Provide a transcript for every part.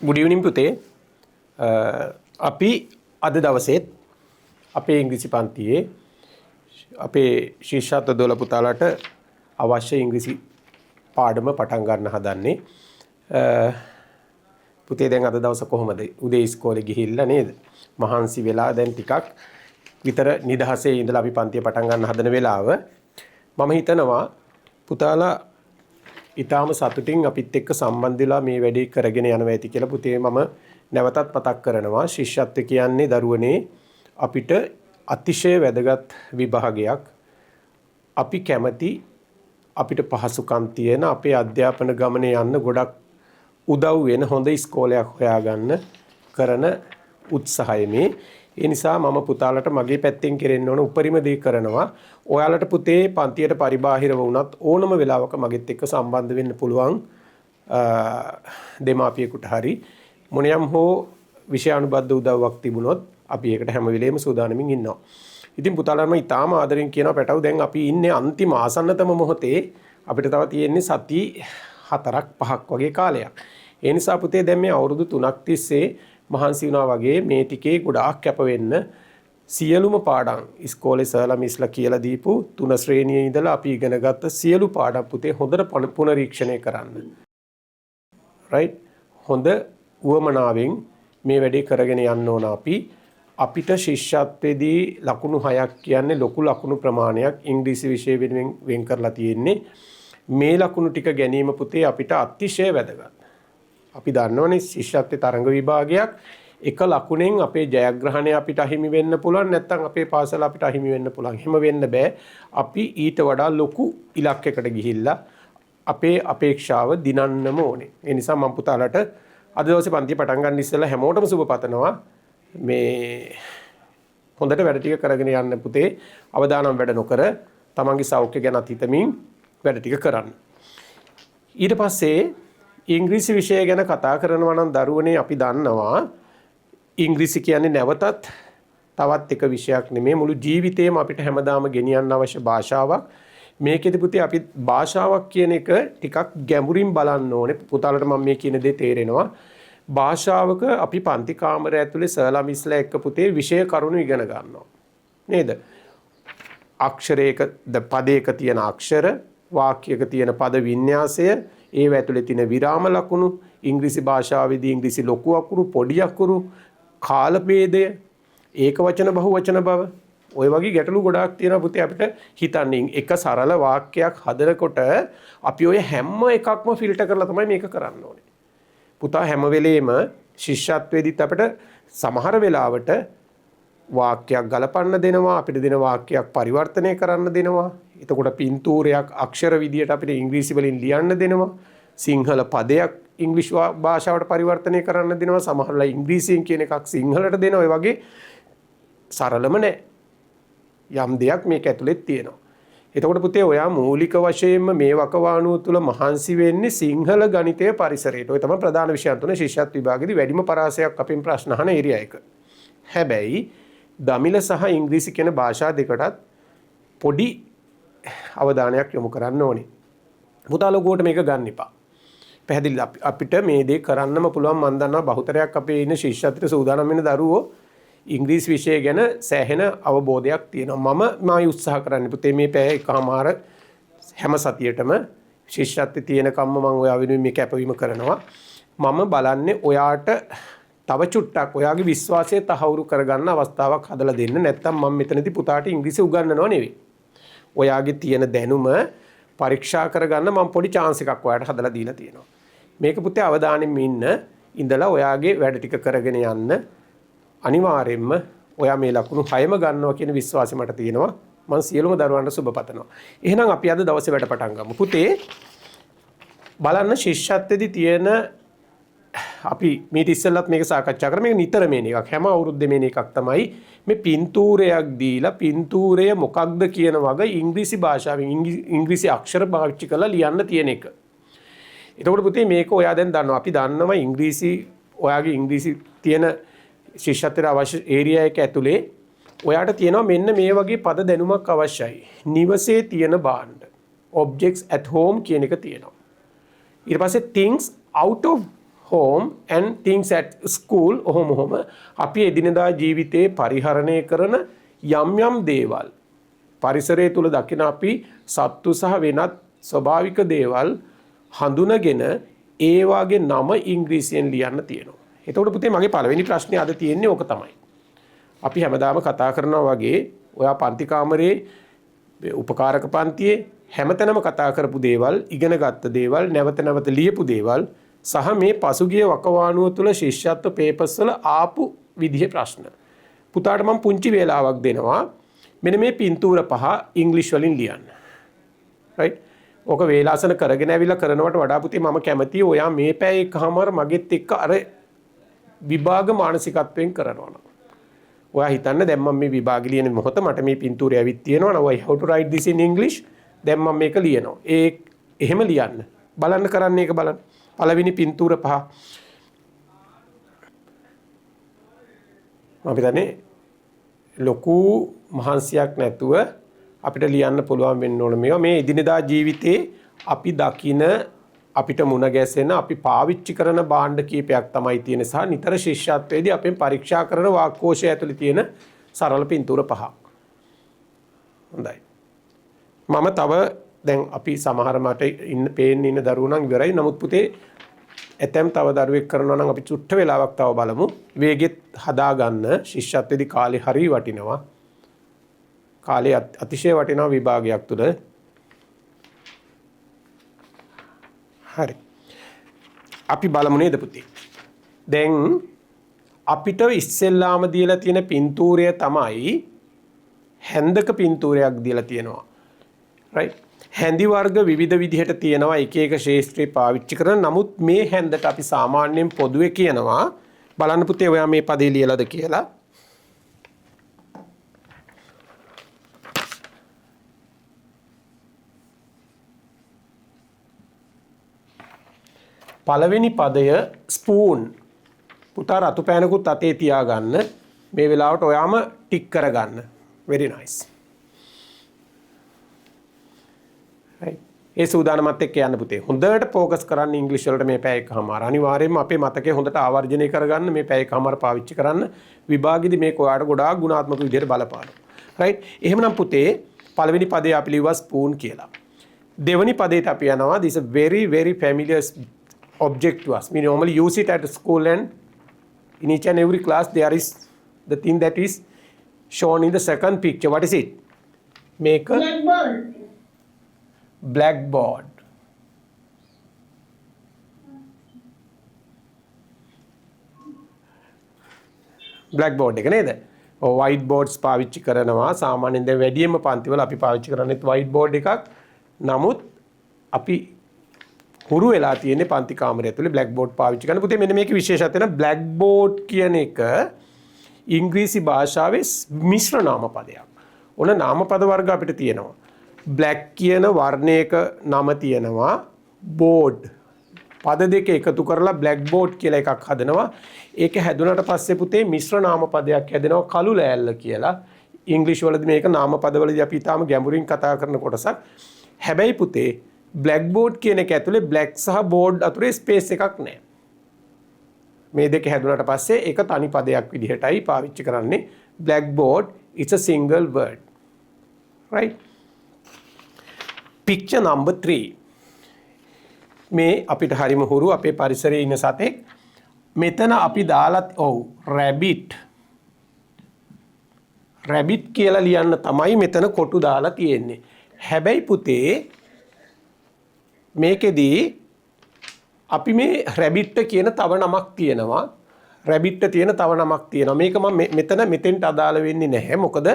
Good ඉවනින් පුතේ. අපි අද දවසේත් අපේ ඉංග්‍රීසි පන්තියේ අපේ ශිෂ්‍යත්ව දොළ පුතාලාට අවශ්‍ය ඉංග්‍රීසි පාඩම පටන් ගන්න හදන්නේ. පුතේ, දැන් අද දවස කොහොමද? උදේ ඉස්කෝලේ ගිහිල්ලා නේද? මහන්සි වෙලා දැන් ටිකක් විතර නිදහසේ ඉඳලා අපි පන්තිය පටන් ගන්න හදන වෙලාව. මම හිතනවා පුතාලා ඉතාම සතුටින් අපිත් එක්ක සම්බන්ධ වෙලා මේ වැඩේ කරගෙන යනවා ඇති කියලා. පුතේ, මම නැවතත් මතක් කරනවා, ශිෂ්‍යත්ව කියන්නේ දරුවනේ අපිට අතිශය වැදගත් විභාගයක්. අපි කැමති, අපිට පහසුකම් තියෙන, අපේ අධ්‍යාපන ගමනේ යන්න ගොඩක් උදව් වෙන හොඳ ඉස්කෝලයක් හොයාගන්න කරන උත්සාහය මේ. ඒ නිසා මම පුතාලට මගේ පැත්තෙන් කෙරෙන්න ඕන උපරිම දේ කරනවා. ඔයාලට පුතේ පන්තියට පරිබාහිරව වුණත් ඕනම වෙලාවක මගෙත් එක්ක සම්බන්ධ වෙන්න පුළුවන්. දෙමාපියෙකුට හරි මොනියම් හෝ විෂයානුබද්ධ උදව්වක් තිබුණොත් අපි ඒකට හැම වෙලේම සූදානමින් ඉන්නවා. ඉතින් පුතාලාම ඉතාම ආදරෙන් කියනවා පැටව්, දැන් අපි ඉන්නේ අන්තිම ආසන්නතම මොහොතේ. අපිට තව තියෙන්නේ සති 4ක් 5ක් වගේ කාලයක්. ඒ නිසා පුතේ, දැන් මේ අවුරුදු 3ක් තිස්සේ මහන්සි වුණා වගේ මේ ටිකේ ගොඩාක් කැප වෙන්න. සියලුම පාඩම්, ඉස්කෝලේ සර්ලා මිස්ලා කියලා දීපු, තුන ශ්‍රේණියේ ඉඳලා අපි ඉගෙන ගත්ත සියලු පාඩම් පුතේ හොඳට පුනරීක්ෂණය කරන්න. රයිට්, හොඳ උවමනාවෙන් මේ වැඩේ කරගෙන යන්න ඕන අපි. අපිට ශිෂ්‍යත්වයේදී ලකුණු 6ක් කියන්නේ ලොකු ලකුණු ප්‍රමාණයක් ඉංග්‍රීසි විෂය වෙනුවෙන් වෙන් කරලා තියෙන්නේ. මේ ලකුණු ටික ගැනීම පුතේ අපිට අතිශය වැදගත්. අපි දන්නවනේ ශිෂ්‍යත්වයේ තරඟ විභාගයක්. එක ලකුණෙන් අපේ ජයග්‍රහණය අපිට අහිමි වෙන්න පුළුවන්, නැත්නම් අපේ පාසල අපිට අහිමි වෙන්න පුළුවන්. එහෙම වෙන්න බෑ. අපි ඊට වඩා ලොකු ඉලක්කයකට ගිහිල්ලා අපේ අපේක්ෂාව දිනන්නම ඕනේ. ඒ නිසා මම පුතාලට අද දවසේ පන්තිය පටන් ගන්න ඉස්සෙල්ලා හැමෝටම සුබ පතනවා. මේ හොඳට වැඩ ටික කරගෙන යන්න පුතේ. අවදානම් වැඩ නොකර, තමන්ගේ සෞඛ්‍ය ගැනත් හිතමින් වැඩ ටික කරන්න. ඊට පස්සේ ඉංග්‍රීසි විෂය ගැන කතා කරනවා නම් දරුවනේ, අපි දන්නවා ඉංග්‍රීසි කියන්නේ නැවතත් තවත් එක විෂයක් නෙමෙයි, මුළු ජීවිතේම අපිට හැමදාම ගෙනියන්න අවශ්‍ය භාෂාවක්. මේකෙදි පුතේ අපි භාෂාවක් කියන එක ටිකක් ගැඹුරින් බලන්න ඕනේ. පුතාලට මම මේ කියන දේ තේරෙනවා. භාෂාවක අපි පන්ති කාමරය ඇතුලේ සර්ලා මිස්ලා එක්ක පුතේ විෂය කරුණු ඉගෙන ගන්නවා. නේද? අක්ෂරයක පදයක තියෙන අක්ෂර, වාක්‍යයක තියෙන පද වින්‍යාසය, ඒව ඇතුලේ තියෙන විරාම ලකුණු, ඉංග්‍රීසි භාෂාවේදී ඉංග්‍රීසි ලොකු අකුරු, පොඩි අකුරු, කාල භේදය, ඒක වචන බහු වචන බව, ඔය වගේ ගැටලු ගොඩාක් තියෙනවා පුතේ අපිට හිතන්න. එක සරල වාක්‍යයක් හදනකොට අපි ඔය හැම එකක්ම ෆිල්ටර් කරලා තමයි මේක කරන්න ඕනේ. පුතා, හැම වෙලේම ශිෂ්‍යත්වයේදීත් අපිට සමහර වෙලාවට වාක්‍යයක් ගලපන්න දෙනවා, අපිට දෙන වාක්‍යයක් පරිවර්තනය කරන්න දෙනවා. එතකොට පින්තූරයක් අක්ෂර විදියට අපිට ඉංග්‍රීසි වලින් ලියන්න දෙනවා. සිංහල පදයක් ඉංග්‍රීසි භාෂාවට පරිවර්තනය කරන්න දෙනවා. සමහරවෙලා ඉංග්‍රීසියෙන් කියන එකක් සිංහලට දෙනවා. ඔය වගේ සරලම නෑ. යම් දෙයක් මේක ඇතුළෙත් තියෙනවා. එතකොට පුතේ, ඔයා මූලික වශයෙන්ම මේ වකවානුව තුළ මහන්සි වෙන්නේ සිංහල, ගණිතය, පරිසරයට. ඔය තමයි ප්‍රධාන විෂයන් තුන ශිෂ්‍යත්ව විභාගෙදී වැඩිම පරාසයක් අපෙන් ප්‍රශ්න අහන ඒරියා එක. හැබැයි දමිළ සහ ඉංග්‍රීසි කියන භාෂා දෙකටත් පොඩි අවධානයක් යොමු කරන්න ඕනේ. පුතා, ලොකුවට මේක ගන්න එපා. පැහැදිලිද? අපිට මේ දේ කරන්නම පුළුවන්. මම දන්නවා බහුතරයක් අපේ ඉන්න ශිෂ්‍යත්වයට සූදානම් වෙන දරුවෝ ඉංග්‍රීසි විෂය ගැන සෑහෙන අවබෝධයක් තියෙනවා. මම මා උත්සාහ කරන්නේ පුතේ මේ පැය එකමාර හැම සතියටම ශිෂ්‍යත්වයේ තියෙනකම්ම මම ඔයා වෙනුවෙන් මේ කැපවීම කරනවා. මම බලන්නේ ඔයාට තව චුට්ටක් ඔයාගේ විශ්වාසය තහවුරු කරගන්න අවස්ථාවක් හදලා දෙන්න. නැත්තම් මම මෙතනදී පුතාට ඉංග්‍රීසි උගන්වනව නෙවෙයි. ඔයාගේ තියෙන දැනුම පරීක්ෂා කරගන්න මම පොඩි චාන්ස් එකක් ඔයාට හදලා දීලා තියෙනවා. මේක පුතේ අවධානයෙන් ඉන්න, ඉඳලා ඔයාගේ වැඩ ටික කරගෙන යන්න. අනිවාර්යයෙන්ම ඔයා මේ ලකුණු 6ම ගන්නවා කියන විශ්වාසය මට තියෙනවා. මං සියලුම දරුවන්ට සුබ පතනවා. එහෙනම් අපි අද දවසේ වැඩ පටන් ගමු. පුතේ, බලන්න, ශිෂ්‍යත්වයේදී තියෙන, අපි මීට ඉස්සෙල්ලත් මේක සාකච්ඡා කරා, මේක නිතරම එන එකක්, හැම අවුරුද්දෙම එන එකක් තමයි මේ පින්තූරයක් දීලා පින්තූරය මොකක්ද කියන වගේ ඉංග්‍රීසි භාෂාවෙන් ඉංග්‍රීසි අක්ෂර පාවිච්චි කරලා ලියන්න තියෙන එක. එතකොට පුතේ, මේක ඔයා දැන් දන්නවා. අපි දන්නවා ඉංග්‍රීසි, ඔයාගේ ඉංග්‍රීසි තියෙන ශිෂ්‍යත්වයට අවශ්‍ය ඒරියා එක ඇතුලේ ඔයාට තියෙනවා මෙන්න මේ වගේ පද දැනුමක් අවශ්‍යයි. නිවසේ තියෙන භාණ්ඩ, objects at home කියන එක තියෙනවා. ඊට පස්සේ things out of home. home and things at school. ඔහොම ඔහොම අපි එදිනෙදා ජීවිතේ පරිහරණය කරන යම් යම් දේවල්, පරිසරය තුල දකින අපි සත්තු සහ වෙනත් ස්වභාවික දේවල් හඳුනගෙන ඒ වාගේ නම ඉංග්‍රීසියෙන් ලියන්න තියෙනවා. එතකොට පුතේ මගේ පළවෙනි ප්‍රශ්නේ අද තියෙන්නේ ඕක තමයි. අපි හැමදාම කතා කරනවා වගේ ඔයා පන්ති කාමරේ, උපකාරක පන්තියේ හැමතැනම කතා කරපු දේවල්, ඉගෙන ගත්ත දේවල්, නැවත නැවත ලියපු දේවල් සහ මේ පසුගිය වකවානුව තුළ ශිෂ්‍යත්ව පේපර්ස් වල ආපු විදිහේ ප්‍රශ්න. පුතාට මම පුංචි වේලාවක් දෙනවා. මෙන්න මේ පින්තූර පහ ඉංග්‍රීසි වලින් ලියන්න. රයිට්? ඕක වේලාසන කරගෙන ඇවිල්ලා කරනවට වඩා පුතේ මම කැමතියි ඔයා මේ පැය එකමාර මගෙත් එක්ක අර විභාග මානසිකත්වයෙන් කරනවා නම්. ඔයා හිතන්න දැන් මම මේ විභාග ලියන මොහොත මට මේ පින්තූරය ඇවිත් තියෙනවා. Now I have to write this in English. දැන් මම මේක ලියනවා. ඒ එහෙම ලියන්න. බලන්න කරන්නේ ඒක බලන්න. පළවෙනි පින්තූර පහ. මම හිතන්නේ ලොකු මහන්සියක් නැතුව අපිට ලියන්න පුළුවන් වෙන්න ඕන මේවා. මේ එදිනෙදා ජීවිතේ අපි දකින, අපිට මුණ ගැසෙන, අපි පාවිච්චි කරන භාණ්ඩ කීපයක් තමයි තියෙන සහ නිතර ශිෂ්‍යත්වයේදී අපෙන් පරීක්ෂා කරන වාක්කෝෂය ඇතුලේ තියෙන සරල පින්තූර පහක්. හොඳයි. මම තව දැන් අපි සමහර මට ඉන්න පේන්න ඉන්න දරුවෝ නම් ඉවරයි. නමුත් පුතේ ඇතැම් තව දරුවෙක් කරනවා නම් අපි චුට්ට වෙලාවක් තව බලමු. වේගෙත් හදාගන්න ශිෂ්‍යත්වයේදී කාලේ හරි වටිනවා. කාලේ අතිශය වටිනවා විභාගයක් තුල. හරි. අපි බලමු නේද පුතේ. දැන් අපිට ඉස්සෙල්ලාම දීලා තියෙන පින්තූරය තමයි හැන්දක පින්තූරයක් දීලා තියෙනවා. රයිට්. හැඳි වර්ග විවිධ විදිහට තියෙනවා එක එක ශේෂ්ත්‍රේ පාවිච්චි කරන. නමුත් මේ හැන්දට අපි සාමාන්‍යයෙන් පොදුවේ කියනවා. බලන්න පුතේ ඔයා මේ පදේ ලියලාද කියලා. පළවෙනි පදය ස්පූන්. පුතා රතු පෑනකුත් අතේ තියාගන්න. මේ වෙලාවට ඔයාම ටික් කරගන්න. Very nice. Right. ඒ සූදානමත් එක්ක යන්න පුතේ. හොඳට ෆෝකස් කරන්න ඉංග්‍රීසි වලට මේ පැය එකමාර. අනිවාර්යයෙන්ම අපේ මතකය හොඳට ආවර්ජනය කරගන්න මේ පැය එකමාර පාවිච්චි කරන්න. විභාගෙදි මේක ඔයාට ගොඩාක් ගුණාත්මක විදිහට බලපානවා. රයිට්. එහෙමනම් පුතේ පළවෙනි පදේ අපි ලිව්වා ස්පූන් කියලා. දෙවෙනි පදේට අපි යනවා. This is a very very familiar object to us. We normally use it at school and in each and every class there is the thing that is shown in the second picture. What is it? Make a Blackboard. Blackboard. Blackboard එක නේද? ඔව්, white boards පාවිච්චි කරනවා. සාමාන්‍යයෙන් දැන් වැඩියෙන්ම පන්තිවල අපි පාවිච්චි කරන්නේත් white board එකක්. නමුත් අපි හුරු වෙලා තියෙන්නේ පන්ති කාමරය ඇතුලේ blackboard පාවිච්චි කරන. පුතේ මෙන්න මේකේ විශේෂත්වය නම් blackboard කියන එක ඉංග්‍රීසි භාෂාවේ මිශ්‍ර නාමපදයක්. ඔන්න නාමපද වර්ග අපිට තියෙනවා. black කියන වර්ණයක නම තියෙනවා. board පද දෙක එකතු කරලා blackboard කියලා එකක් හදනවා. ඒක හැදුනට පස්සේ පුතේ මිශ්‍ර නාමපදයක් හැදෙනවා කළු ලෑල්ල කියලා. ඉංග්‍රීසි වලදී මේක නාමපදවලදී අපි ඊටාම ගැඹුරින් කතා කරන කොටසක්. හැබැයි පුතේ blackboard කියන එක ඇතුලේ black සහ board අතරේ ස්පේස් එකක් නෑ. මේ දෙක හැදුනට පස්සේ ඒක තනි පදයක් විදිහටයි පාවිච්චි කරන්නේ. Blackboard is a single word. Right? Picture number 3. මේ අපිට හරිම හුරු අපේ පරිසරයේ ඉන්න සතෙක්. මෙතන අපි දාලා ඔව් rabbit. Rabbit කියලා ලියන්න තමයි මෙතන කොටු දාලා තියෙන්නේ. හැබැයි පුතේ මේකෙදී අපි මේ රැබිට්ට කියන තව නමක් තියෙනවා. රැබිට්ට තියෙන තව නමක් තියෙනවා. මේක මම මෙතන මෙතෙන්ට අදාළ වෙන්නේ නැහැ. මොකද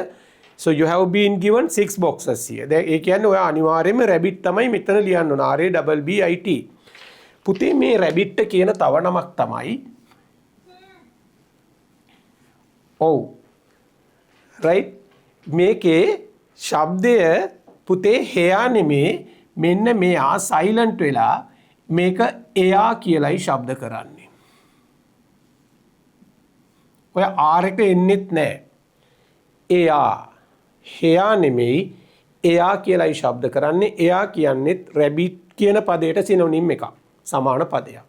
so you have been given 6 boxes here. දැන් ඒ කියන්නේ ඔයා අනිවාර්යයෙන්ම රැබිට් තමයි මෙතන ලියන්න ඕන. R A double B I T. පුතේ මේ රැබිට්ට කියන තව නමක් තමයි. ඔව්. රයිට්. මේකේ ශබ්දය පුතේ හෙයා නෙමේ, මෙන්න මෙයා සයිලන්ට් වෙලා මේක එයා කියලයි ශබ්ද කරන්නේ. ඔය ආර් එක එන්නෙත් නෑ. එයා හෙයා නෙමෙයි එයා කියලයි ශබ්ද කරන්නේ. එයා කියන්නේත් රැබිට් කියන පදයට සිනොනිම් එකක්, සමාන පදයක්.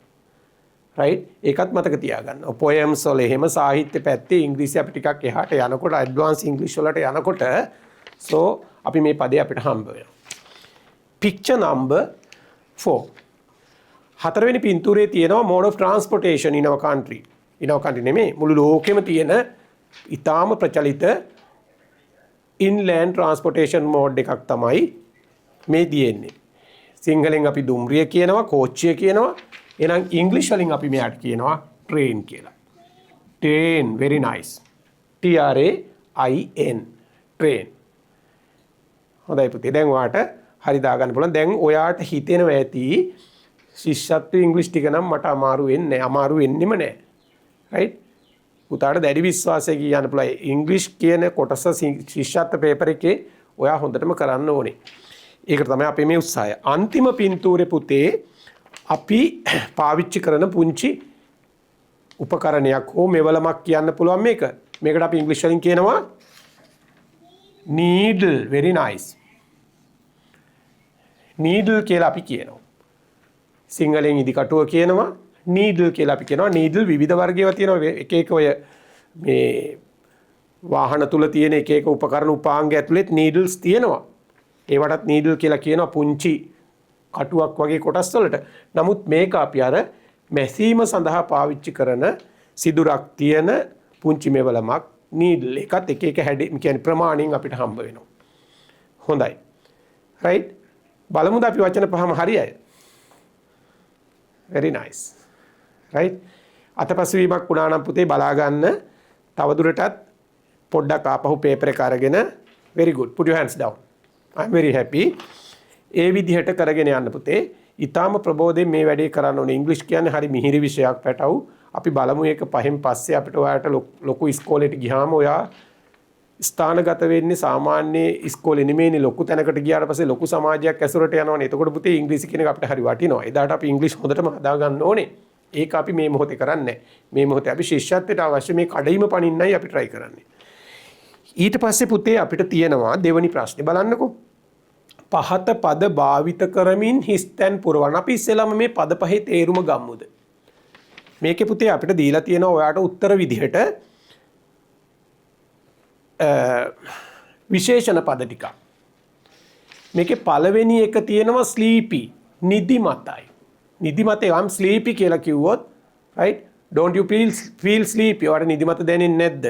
රයිට්, ඒකත් මතක තියාගන්න. පොයම්ස් වල එහෙම සාහිත්‍ය පැත්තේ ඉංග්‍රීසි අපි ටිකක් එහාට යනකොට, ඇඩ්වාන්ස් ඉංග්‍රීසි වලට යනකොට, සෝ අපි මේ පදේ අපිට හම්බ වෙනවා. Picture number 4. හතරවෙනි පින්තූරයේ තියෙනවා mode of transportation in our country. In our country නෙමෙයි, මුළු ලෝකෙම තියෙන ඉතාම ප්‍රචලිත ඉන්ලෑන්ඩ් ට්‍රාන්ස්පෝර්ටේෂන් මෝඩ් එකක් තමයි මේ තියෙන්නේ. සිංහලෙන් අපි දුම්රිය කියනවා, කෝච්චිය කියනවා. එහෙනම් ඉංග්‍රීසි වලින් අපි මෙයාට කියනවා ට්‍රේන් කියලා. Train, very nice. T R A I N, train. හොඳයි පුතේ. දැන් ඔයාට හරි දාගන්න පුළුවන්. දැන් ඔයාට හිතෙනවා ඇති ශිෂ්‍යත්ව ඉංග්‍රීසි ටික නම් මට අමාරු වෙන්නේ නැහැ. අමාරු වෙන්නෙම නැහැ. රයිට්? පුතාට දැඩි විශ්වාසයකින් කියන්න පුළුවන්. ඉංග්‍රීසි කියන කොටස ශිෂ්‍යත්ව පේපර් එකේ ඔයා හොඳටම කරන්න ඕනේ. ඒකට තමයි අපේ මේ උත්සාහය. අන්තිම පින්තූරේ පුතේ, අපි පාවිච්චි කරන පුංචි උපකරණයක් හෝ මෙවලමක් කියන්න පුළුවන් මේක. මේකට අපි ඉංග්‍රීසි වලින් කියනවා needle. Very nice. Needle කියලා අපි කියනවා. සිංහලෙන් ඉදිකටුව කියනවා. Needle කියලා අපි කියනවා. Needle විවිධ වර්ග ඒවා තියෙනවා. එක එක ඔය මේ වාහන තුල තියෙන එක එක උපකරණ උපාංග ඇතුළෙත් needles තියෙනවා. ඒවටත් needle කියලා කියනවා, පුංචි කටුවක් වගේ කොටස් වලට. නමුත් මේක අපි අර මැසීම සඳහා පාවිච්චි කරන සිදුරක් තියෙන පුංචි මෙවලමක් නීඩල්. එකත් එක එක හැඩ කියන්නේ ප්‍රමාණයෙන් අපිට හම්බ වෙනවා. හොඳයි. රයිට්. බලමුද අපි වචන පහම හරියයි. Very nice. Right. අතපසු වීමක් වුණා නම් පුතේ බලා ගන්න තවදුරටත් පොඩ්ඩක් ආපහු පේපර් එක අරගෙන. Very good. Put your hands down. I'm very happy. ඒ විදිහට කරගෙන යන්න පුතේ. ඉතාම ප්‍රබෝධයෙන් මේ වැඩේ කරන්න ඕනේ. ඉංග්‍රීසි කියන්නේ හරි මිහිරි විෂයක් පැටවු. අපි බලමු ඒක පහෙන් පස්සේ අපිට ඔයාලට ලොකු ඉස්කෝලේට ගියාම ඔයා ස්ථානගත වෙන්නේ සාමාන්‍ය ඉස්කෝලේ නෙමෙයිනේ. ලොකු තැනකට ගියාට පස්සේ ලොකු සමාජයක් ඇසුරට යනවනේ. එතකොට පුතේ ඉංග්‍රීසි කියන එක අපිට හරි වටිනවා. එදාට අපි ඉංග්‍රීසි හොඳටම හදා ගන්න ඕනේ. ඒක අපි මේ මොහොතේ කරන්නේ. මේ මොහොතේ අපි ශිෂ්‍යත්වයට අවශ්‍ය මේ කඩයිම පනින්නයි අපි try කරන්නේ. ඊට පස්සේ පුතේ අපිට තියෙනවා දෙවනි ප්‍රශ්නේ. බලන්නකෝ. පහත පද භාවිත කරමින් හිස්තැන් පුරවන්න. අපි ඉස්සෙල්ලාම මේ පද පහේ තේරුම ගම්මුද? මේකේ පුතේ අපිට දීලා තියෙනවා ඔයාට උත්තර විදිහට විශේෂණ පද ටිකක්. මේකේ පළවෙනි එක තියෙනවා ස්ලීපි, නිදිමතයි. නිදිමතේ, I'm sleepy කියලා කිව්වොත්, right, don't you feel sleepy? ඔයාට නිදිමත දැනෙන්නේ නැද්ද?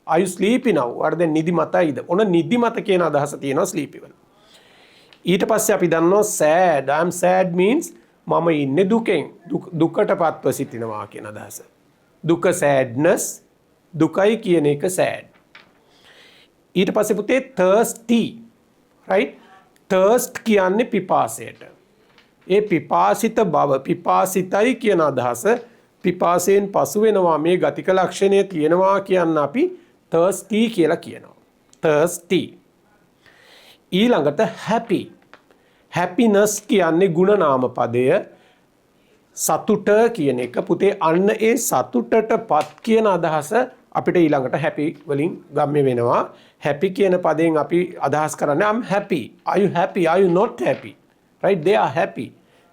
Are you sleepy now? ඔයාට දැන් නිදිමතයිද? ඔන්න නිදිමත කියන අදහස තියෙනවා sleepy වල. ඊට පස්සේ අපි දන්නවා sad. I'm sad means මම ඉන්නේ දුකෙන්, දුකට පත්ව සිටිනවා කියන අදහස. දුක sadness, දුකයි කියන එක sad. ඊට පස්සේ පුතේ thirsty, right? Thirst කියන්නේ පිපාසයට. ඒ පිපාසිත බව, පිපාසිතයි කියන අදහස, පිපාසයෙන් පසු වෙනවා, මේ ගතික ලක්ෂණය තියෙනවා කියන්න අපි thirsty කියලා කියනවා. Thirsty. ඊළඟට happy. Happiness කියන්නේ ගුණ නාම පදය, සතුට කියන එක පුතේ. අන්න ඒ සතුටට පත් කියන අදහස අපිට ඊළඟට happy වලින් ගම්‍ය වෙනවා. Happy කියන පදයෙන් අපි අදහස් කරන්නේ I'm happy. Are you happy? Are you not happy? Right, they are happy.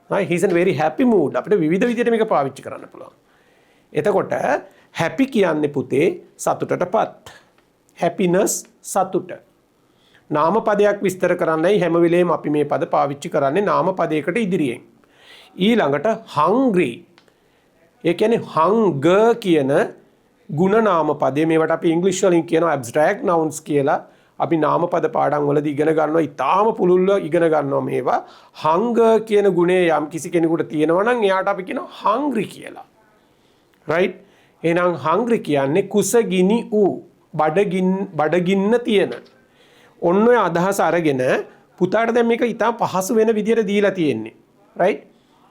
Right, he's in very happy mood. අපිට විවිධ විදිහට මේක පාවිච්චි කරන්න පුළුවන්. එතකොට happy කියන්නේ පුතේ සතුටටපත්. Happiness, සතුට. නාම පදයක් විස්තර කරන්නයි හැම වෙලේම අපි මේ පද පාවිච්චි කරන්නේ නාම පදයකට ඉදිරියෙන්. ඊළඟට hungry. ඒ කියන්නේ hunger කියන ගුණ නාම පදය. මේවට අපි ඉංග්‍රීසි වලින් කියනවා abstract nouns කියලා. අපි නාම පද පාඩම් වලදී ඉගෙන ගන්නවා, ඉතාම පුළුල්ව ඉගෙන ගන්නවා මේවා. Hunger කියන ගුණය යම් කිසි කෙනෙකුට තියෙනවා නම් එයාට අපි කියනවා hungry කියලා. Right? එහෙනම් hungry කියන්නේ කුසගිනි වූ, බඩගින්න තියෙන. ඔන්න ඔය අදහස අරගෙන පුතාට දැන් මේක ඉතාම පහසු වෙන විදියට දීලා තියෙන්නේ. Right?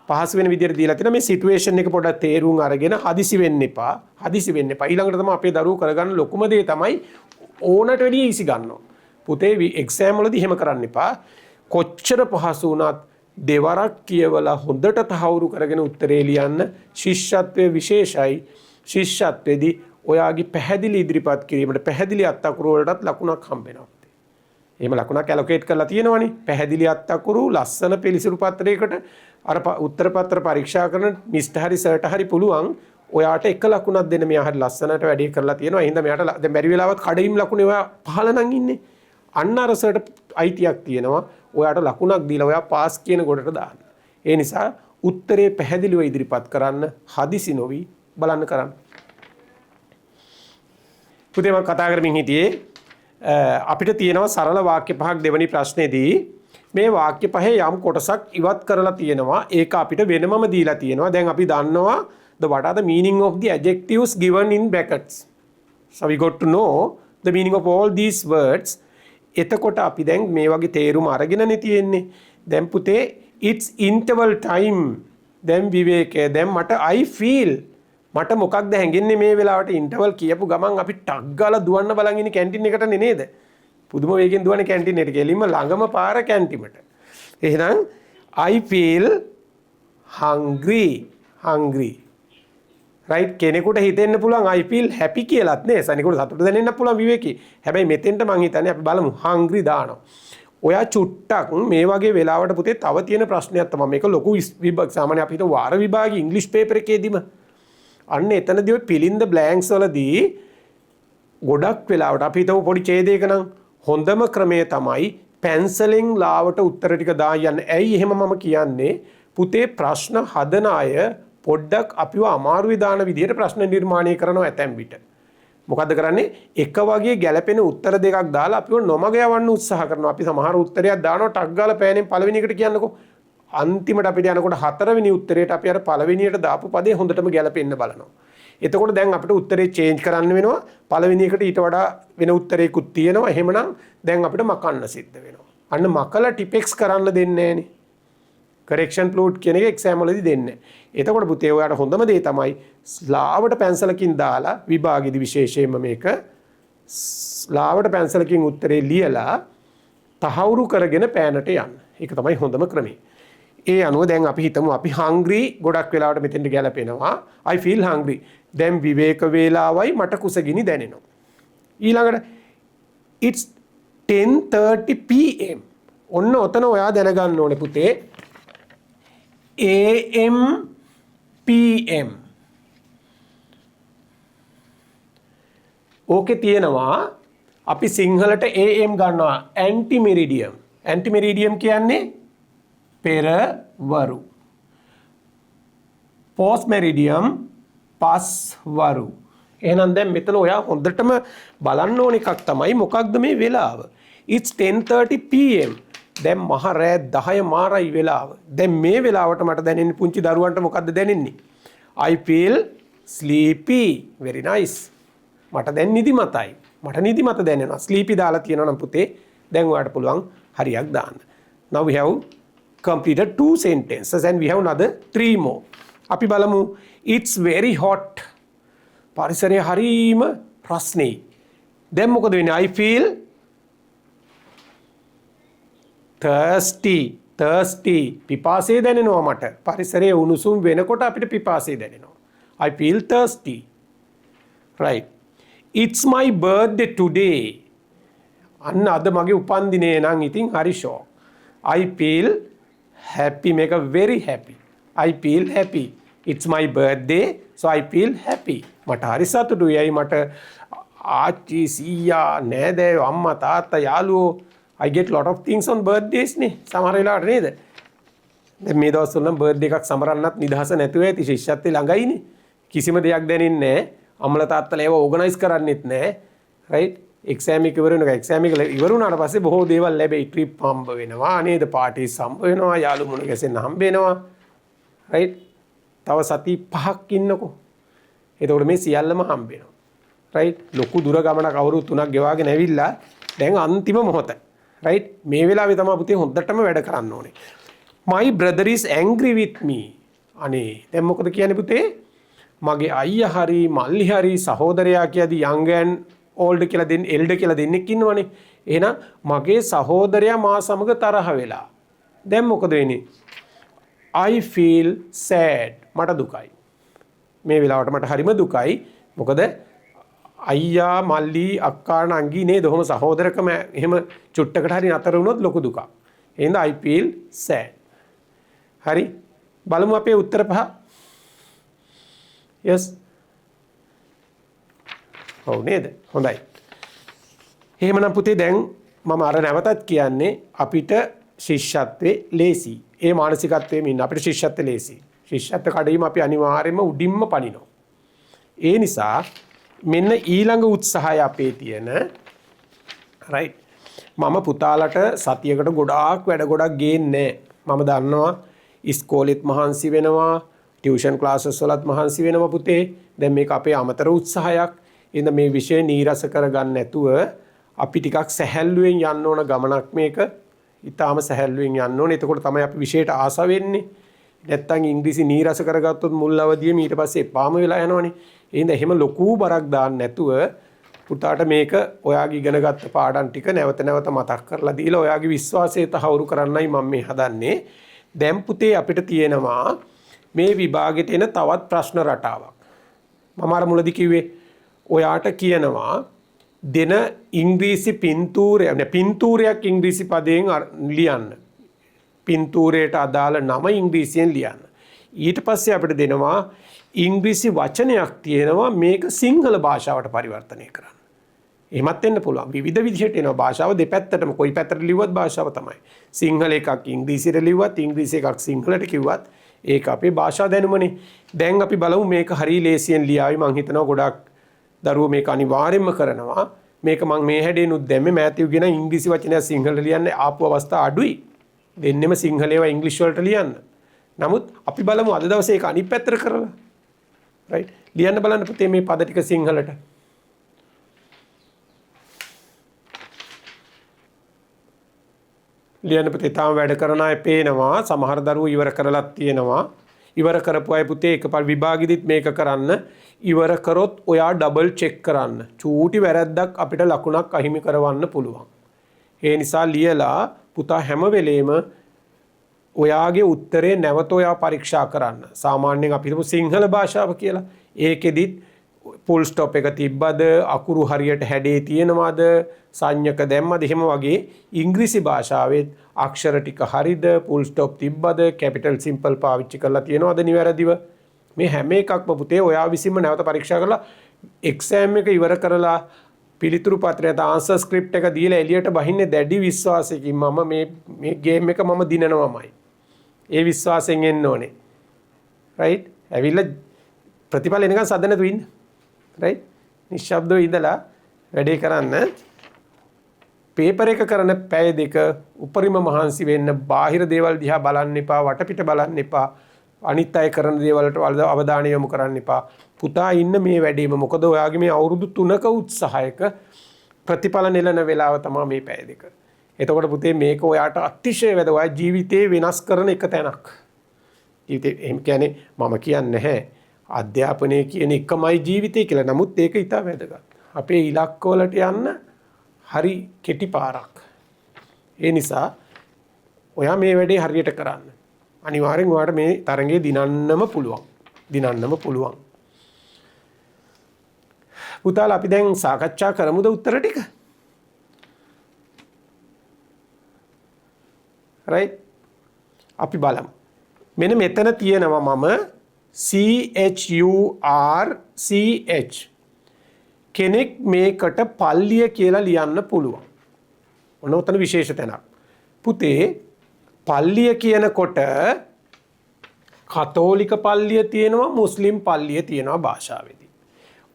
පහසු වෙන විදියට දීලා තියෙනවා. මේ සිටුේෂන් එක පොඩ්ඩක් තේරුම් අරගෙන හදිසි වෙන්න එපා. හදිසි වෙන්න එපා. ඊළඟට තමයි අපේ දරුවෝ කරගන්න ලොකුම දේ තමයි ඕනට වැඩිය ඊසි ගන්නවා. පුතේ, එක්සෑම් වලදී එහෙම කරන්න එපා. කොච්චර පහසු වුණත් දෙවරක් කියවලා හොඳට තහවුරු කරගෙන උත්තරේ ලියන්න. ශිෂ්‍යත්වයේ විශේෂයි. ශිෂ්‍යත්වයේදී ඔයාගේ පැහැදිලි ඉදිරිපත් කිරීමට, පැහැදිලි අත් අකුරු වලටත් ලකුණක් හම්බ වෙනවා. එහෙම ලකුණක් ඇලොකේට් කරලා තියෙනවනේ. පැහැදිලි අත් අකුරු ලස්සන පිළිසිරු පත්‍රයකට අර උත්තර පත්‍ර පරීක්ෂා කරන මිස්ටර් හරි සර්ට හරි පුළුවන් ඔයාට එක ලකුණක් දෙන්න. මෙයා හරි ලස්සනට වැඩේ කරලා තියෙනවා. එහෙනම් මෙයාට දැන් බැරි වෙලාවත් කඩයිම් ලකුණේ ඔයා පහළ නම් ඉන්නේ. අන්න අර සර්ට අයිතියක් තියෙනවා ඔයාට ලකුණක් දීලා ඔයා පාස් කියන ගොඩට දාන්න. ඒ නිසා උත්තරේ පැහැදිලිව ඉදිරිපත් කරන්න, හදිසි නොවි බලන්න කරන්න. පුතේ, මම කතා කරමින් හිටියේ අපිට තියෙනවා සරල වාක්‍ය පහක් දෙවනි ප්‍රශ්නේදී. මේ වාක්‍ය පහේ යම් කොටසක් ඉවත් කරලා තියෙනවා. ඒක අපිට වෙනමම දීලා තියෙනවා. දැන් අපි දන්නවා the what are the meaning of the adjectives given in brackets. So we got to know the meaning of all these words. එතකොට අපි දැන් මේ වගේ තේරුම අරගෙනනේ තියෙන්නේ. දැන් පුතේ, it's interval time. දැන් විවේකය. දැන් මට I feel, මට මොකක්ද හැඟෙන්නේ මේ වෙලාවට? ඉන්ටර්වල් කියපු ගමන් අපි ටක් ගාලා දුවන්න බලන් ඉන්නේ කැන්ටින් එකටනේ, නේද? පුදුම වේගෙන් දුවන්නේ කැන්ටින් එකට. කෙලින්ම ළඟම පාර කැන්ටිමට. එහෙනම් I feel hungry, hungry. Right, කෙනෙකුට හිතෙන්න පුළුවන් I feel happy කියලාත් නේ. කෙනෙකුට සතුට දැනෙන්න පුළුවන් විවේකී. හැබැයි මෙතෙන්ට මං හිතන්නේ අපි බලමු hungry දානවා. ඔයා චුට්ටක් මේ වගේ වෙලාවට පුතේ, තව තියෙන ප්‍රශ්නයක් තමයි මේක ලොකු විභාග, සාමාන්‍ය අපි හිතමු වාර විභාග ඉංග්‍රීසි පේපර් එකේදීම අන්න එතනදී ඔය fill in the blanks වලදී ගොඩක් වෙලාවට අපි හිතමු පොඩි ඡේදයක නම් හොඳම ක්‍රමය තමයි පැන්සලෙන් ලාවට උත්තර ටික දාන්න යන්න. ඇයි එහෙම මම කියන්නේ? පුතේ, ප්‍රශ්න හදන අය පොඩ්ඩක් අපිව අමාරුවේ දාන විදිහට ප්‍රශ්න නිර්මාණය කරනවා ඇතැම් විට. මොකද්ද කරන්නේ? එක වගේ ගැළපෙන උත්තර දෙකක් දාලා අපිව නොමග යවන්න උත්සාහ කරනවා. අපි සමහර උත්තරයක් දානවා ටක් ගාලා පෑනෙන් පළවෙනි එකට කියන්නකෝ. අන්තිමට අපිට යනකොට හතරවෙනි උත්තරේට අපි අර පළවෙනියට දාපු පදේ හොඳටම ගැලපෙන්න බලනවා. එතකොට දැන් අපිට උත්තරේ චේන්ජ් කරන්න වෙනවා. පළවෙනි එකට ඊට වඩා වෙන උත්තරයකුත් තියෙනවා. එහෙමනම් දැන් අපිට මකන්න සිද්ධ වෙනවා. අන්න මකලා ටිපෙක්ස් කරන්න දෙන්නේ නෑනේ. කරෙක්ෂන් ෆ්ලූයිඩ් කියන එක එක්සෑම් වලදී දෙන්නේ. එතකොට පුතේ, ඔයාට හොඳම දේ තමයි ලාවට පැන්සලකින් දාලා විභාගෙදි විශේෂයෙන්ම මේක ලාවට පැන්සලකින් උත්තරේ ලියලා තහවුරු කරගෙන පෑනට යන්න. ඒක තමයි හොඳම ක්‍රමය. ඒ අනුව දැන් අපි හිතමු අපි hungry ගොඩක් වෙලාවට මෙතෙන්ට ගැලපෙනවා. I feel hungry. දැන් විවේක වේලාවයි, මට කුසගිනි දැනෙනවා. ඊළඟට it's 10:30 pm. ඔන්න ඔතන ඔයා දැනගන්න ඕනේ පුතේ, AM PM. ඕකේ තියෙනවා අපි සිංහලට AM ගන්නවා ඇන්ටි මෙරිඩියම්. ඇන්ටි මෙරිඩියම් කියන්නේ පෙරවරු. පෝස්ට් මෙරිඩියම් පස්වරු. එහෙනම් දැන් මෙතන ඔයා හොඳටම බලන්න ඕන එකක් තමයි මොකක්ද මේ වෙලාව. It's 10:30 pm. දැන් මහ රෑ 10 මාරයි වෙලාව. දැන් මේ වෙලාවට මට දැනෙන්නේ, පුංචි දරුවන්ට මොකද්ද දැනෙන්නේ? I feel sleepy. Very nice. මට දැන් නිදිමතයි. මට නිදිමත දැනෙනවා. Sleepy දාලා තියෙනවා නම් පුතේ, දැන් ඔයාලට පුළුවන් හරියක් දාන්න. Now we have completed two sentences and we have another three more. අපි බලමු, it's very hot. පරිසරය හරීම රස්නෙයි. දැන් මොකද වෙන්නේ? I feel thirsty, thirsty. පිපාසය දැනෙනවා මට. පරිසරයේ උණුසුම් වෙනකොට අපිට පිපාසය දැනෙනවා. I feel thirsty. Right. It's my birthday today. අන්න අද මගේ උපන්දිනය නම් ඉතින් හරි ෂෝක්. I feel happy. මේක very happy. I feel happy. It's my birthday, so I feel happy. මට හරි සතුටුයි. ඇයි? මට ආච්චි, සීයා, නෑදෑයෝ, අම්මා, තාත්තා, යාළුවෝ, I get lot of things on birthdays නේ සමහර වෙලාවට, නේද? දැන් මේ දවස්වල නම් බර්ත්ඩේ එකක් සමරන්නත් නිදහස නැතුව ඇති. ශිෂ්‍යත්වයේ ළඟයිනේ. කිසිම දෙයක් දැනෙන්නේ නෑ. අම්මලා තාත්තලා ඒව ඕගනයිස් කරන්නෙත් නෑ. රයිට්, එක්සෑම් එක ඉවර වෙනකන්. එක්සෑම් එක ඉවර වුණාට පස්සේ බොහෝ දේවල් ලැබෙයි. ට්‍රිප් හම්බ වෙනවා නේද? පාටිස් හම්බ වෙනවා, යාළු මුණ ගැසෙන්න හම්බ වෙනවා. රයිට්, තව සති 5ක් ඉන්නකෝ. එතකොට මේ සියල්ලම හම්බ වෙනවා. රයිට්, ලොකු දුර ගමනක් අවුරුදු 3ක් ගෙවාගෙන ඇවිල්ලා දැන් අන්තිම මොහොත. රයිට්, මේ වෙලාවේ තමයි පුතේ හොඳටම වැඩ කරන්න ඕනේ. My brother is angry with me. අනේ දැන් මොකද කියන්නේ පුතේ? මගේ අයියා හරි මල්ලි හරි සහෝදරයා කියදි young and old කියලා දෙන්න, elder කියලා දෙන්නෙක් ඉන්නවනේ. එහෙනම් මගේ සහෝදරයා මා සමග තරහ වෙලා. දැන් මොකද වෙන්නේ? I feel sad. මට දුකයි. මේ වෙලාවට මට හරිම දුකයි. මොකද අයියා මල්ලි අක්කා නංගි නේද? ඔහොම සහෝදරකම එහෙම චුට්ටකට හරි නතර වුණොත් ලොකු දුකක්. එහෙනම් I feel sad. හරි. බලමු අපේ උත්තර පහ. Yes. ඔව් නේද? හොඳයි. එහෙමනම් පුතේ දැන් මම අර නැවතත් කියන්නේ අපිට ශිෂ්‍යත්වේ ලේසි. ඒ මානසිකත්වයේම ඉන්න අපිට ශිෂ්‍යත්ව ලේසි. ශිෂ්‍යත්ව කඩවීම අපි අනිවාර්යයෙන්ම උඩින්ම පනිනවා. ඒ නිසා මෙන්න ඊළඟ උත්සාහය අපේ තියෙන රයිට්. මම පුතාලට සතියකට ගොඩාක් වැඩ ගොඩක් ගේන්නේ නැහැ. මම දන්නවා ඉස්කෝලෙත් මහන්සි වෙනවා, ටියුෂන් ක්ලාසස් වලත් මහන්සි වෙනවා පුතේ. දැන් මේක අපේ අමතර උත්සාහයක්. එහෙනම් මේ විෂය නීරස කරගන්න නැතුව අපි ටිකක් සැහැල්ලුවෙන් යන්න ඕන ගමනක් මේක. ඉතාම සැහැල්ලුවෙන් යන්න ඕනේ. එතකොට තමයි අපි විෂයට ආස වෙන්නේ. නැත්තම් ඉංග්‍රීසි නීරස කරගත්තොත් මුල් අවදියේම ඊට පස්සේ එපාම වෙලා යනවනේ. එහෙනම් එහෙම ලොකු බරක් දාන්න නැතුව පුතාට මේක ඔයාගේ ඉගෙන ගත්ත පාඩම් ටික නැවත නැවත මතක් කරලා දීලා ඔයාගේ විශ්වාසය තහවුරු කරන්නයි මම මේ හදන්නේ. දැන් පුතේ අපිට තියෙනවා මේ විභාගෙට එන තවත් ප්‍රශ්න රටාවක්. මම අර මුලදී කිව්වේ ඔයාට කියනවා දෙන ඉංග්‍රීසි පින්තූරය නෑ පින්තූරයක් ඉංග්‍රීසි පදයෙන් ලියන්න. පින්තූරයට අදාළ නම ඉංග්‍රීසියෙන් ලියන්න. ඊට පස්සේ අපිට දෙනවා ඉංග්‍රීසි වචනයක් තියෙනවා මේක සිංහල භාෂාවට පරිවර්තනය කරන්න. එහෙමත් වෙන්න පුළුවන්. විවිධ විදිහට එනවා භාෂාව දෙපැත්තටම කොයි පැත්තට ලිව්වත් භාෂාව තමයි. සිංහල එකක් ඉංග්‍රීසියට ලිව්වත් ඉංග්‍රීසි එකක් සිංහලට කිව්වත් ඒක අපේ භාෂා දැනුමනේ. දැන් අපි බලමු මේක හරි ලේසියෙන් ලියාවි. මං හිතනවා ගොඩක් දරුවෝ මේක අනිවාර්යයෙන්ම කරනවා. මේක මං මේ හැඩේනුත් දැම්මේ මෑතිව් ගෙන ඉංග්‍රීසි වචනයක් සිංහලට ලියන්න ආපු අවස්ථා අඩුයි. දෙන්නෙම සිංහල ඒවා ඉංග්‍රීසි වලට ලියන්න. නමුත් අපි බලමු අද දවසේ ඒක අනිත් පැත්තට කරලා. රයිට්. ලියන්න බලන්න පුතේ මේ පද ටික සිංහලට. ලියන්න පුතේ තාම වැඩ කරන අය පේනවා. සමහර දරුවෝ ඉවර කරලත් තියෙනවා. ඉවර කරපු අය පුතේ එකපාර විභාගෙදිත් මේක කරන්න. ඉවර කරොත් ඔයා ඩබල් චෙක් කරන්න. චූටි වැරැද්දක් අපිට ලකුණක් අහිමි කරවන්න පුළුවන්. ඒ නිසා ලියලා පුතා හැම වෙලේම ඔයාගේ උත්තරේ නැවත ඔයා පරීක්ෂා කරන්න. සාමාන්‍යයෙන් අපි හිතමු සිංහල භාෂාව කියලා. ඒකෙදිත් ෆුල් ස්ටොප් එක තිබ්බද, අකුරු හරියට හැඩේ තියෙනවද, සංඥක දැම්මද, එහෙම වගේ ඉංග්‍රීසි භාෂාවෙත් අක්ෂර ටික හරිද, ෆුල් ස්ටොප් තිබ්බද, කැපිටල් සිම්පල් පාවිච්චි කරලා තියෙනවද නිවැරදිව, මේ හැම එකක්ම පුතේ ඔයා විසින්ම නැවත පරීක්ෂා කරලා එක්සෑම් එක ඉවර කරලා පිළිතුරු පත්‍රය නැත්නම් ආන්සර් ස්ක්‍රිප්ට් එක දීලා එළියට බහින්නේ දැඩි විශ්වාසයකින් මම මේ මේ ගේම් එක මම දිනනවමයි. ඒ විශ්වාසයෙන් එන්න ඕනේ. රයිට්? ඇවිල්ලා ප්‍රතිඵල එනකන් සද්ද නැතුව ඉන්න. රයිට්? නිශ්ශබ්දව ඉඳලා වැඩේ කරන්න. පේපර් එක කරන පැය දෙක උපරිම මහන්සි වෙන්න, බාහිර දේවල් දිහා බලන්න එපා, වටපිට බලන්න එපා, අනිත් අය කරන දේවල් වලට අවධානය යොමු කරන්න එපා. පුතා ඉන්න මේ වැඩේම. මොකද ඔයාගේ මේ අවුරුදු 3ක උත්සාහයක ප්‍රතිඵල නෙලන වෙලාව තමයි මේ පැය දෙක. එතකොට පුතේ මේක ඔයාට අතිශය වැදගත්. ඔයා ජීවිතේ වෙනස් කරන එක තැනක්. ජීවිතේ එහෙම කියන්නේ මම කියන්නේ නැහැ අධ්‍යාපනය කියන එකමයි ජීවිතේ කියලා. නමුත් ඒක ඉතා වැදගත්. අපේ ඉලක්කවලට යන්න හරි කෙටි පාරක්. ඒ නිසා ඔයා මේ වැඩේ හරියට කරන්න. අනිවාර්යෙන් ඔයාට මේ තරඟේ දිනන්නම පුළුවන්. දිනන්නම පුළුවන්. පුතාලා අපි දැන් සාකච්ඡා කරමුද උත්තර ටික? රයිට්. අපි බලමු. මෙන්න මෙතන තියෙනවා මම CHURCH. කෙනෙක් මේකට පල්ලිය කියලා ලියන්න පුළුවන්. ඔන්න ඔතන විශේෂ තැනක්. පුතේ පල්ලිය කියනකොට කතෝලික පල්ලිය තියෙනවා, මුස්ලිම් පල්ලිය තියෙනවා භාෂාවේදී.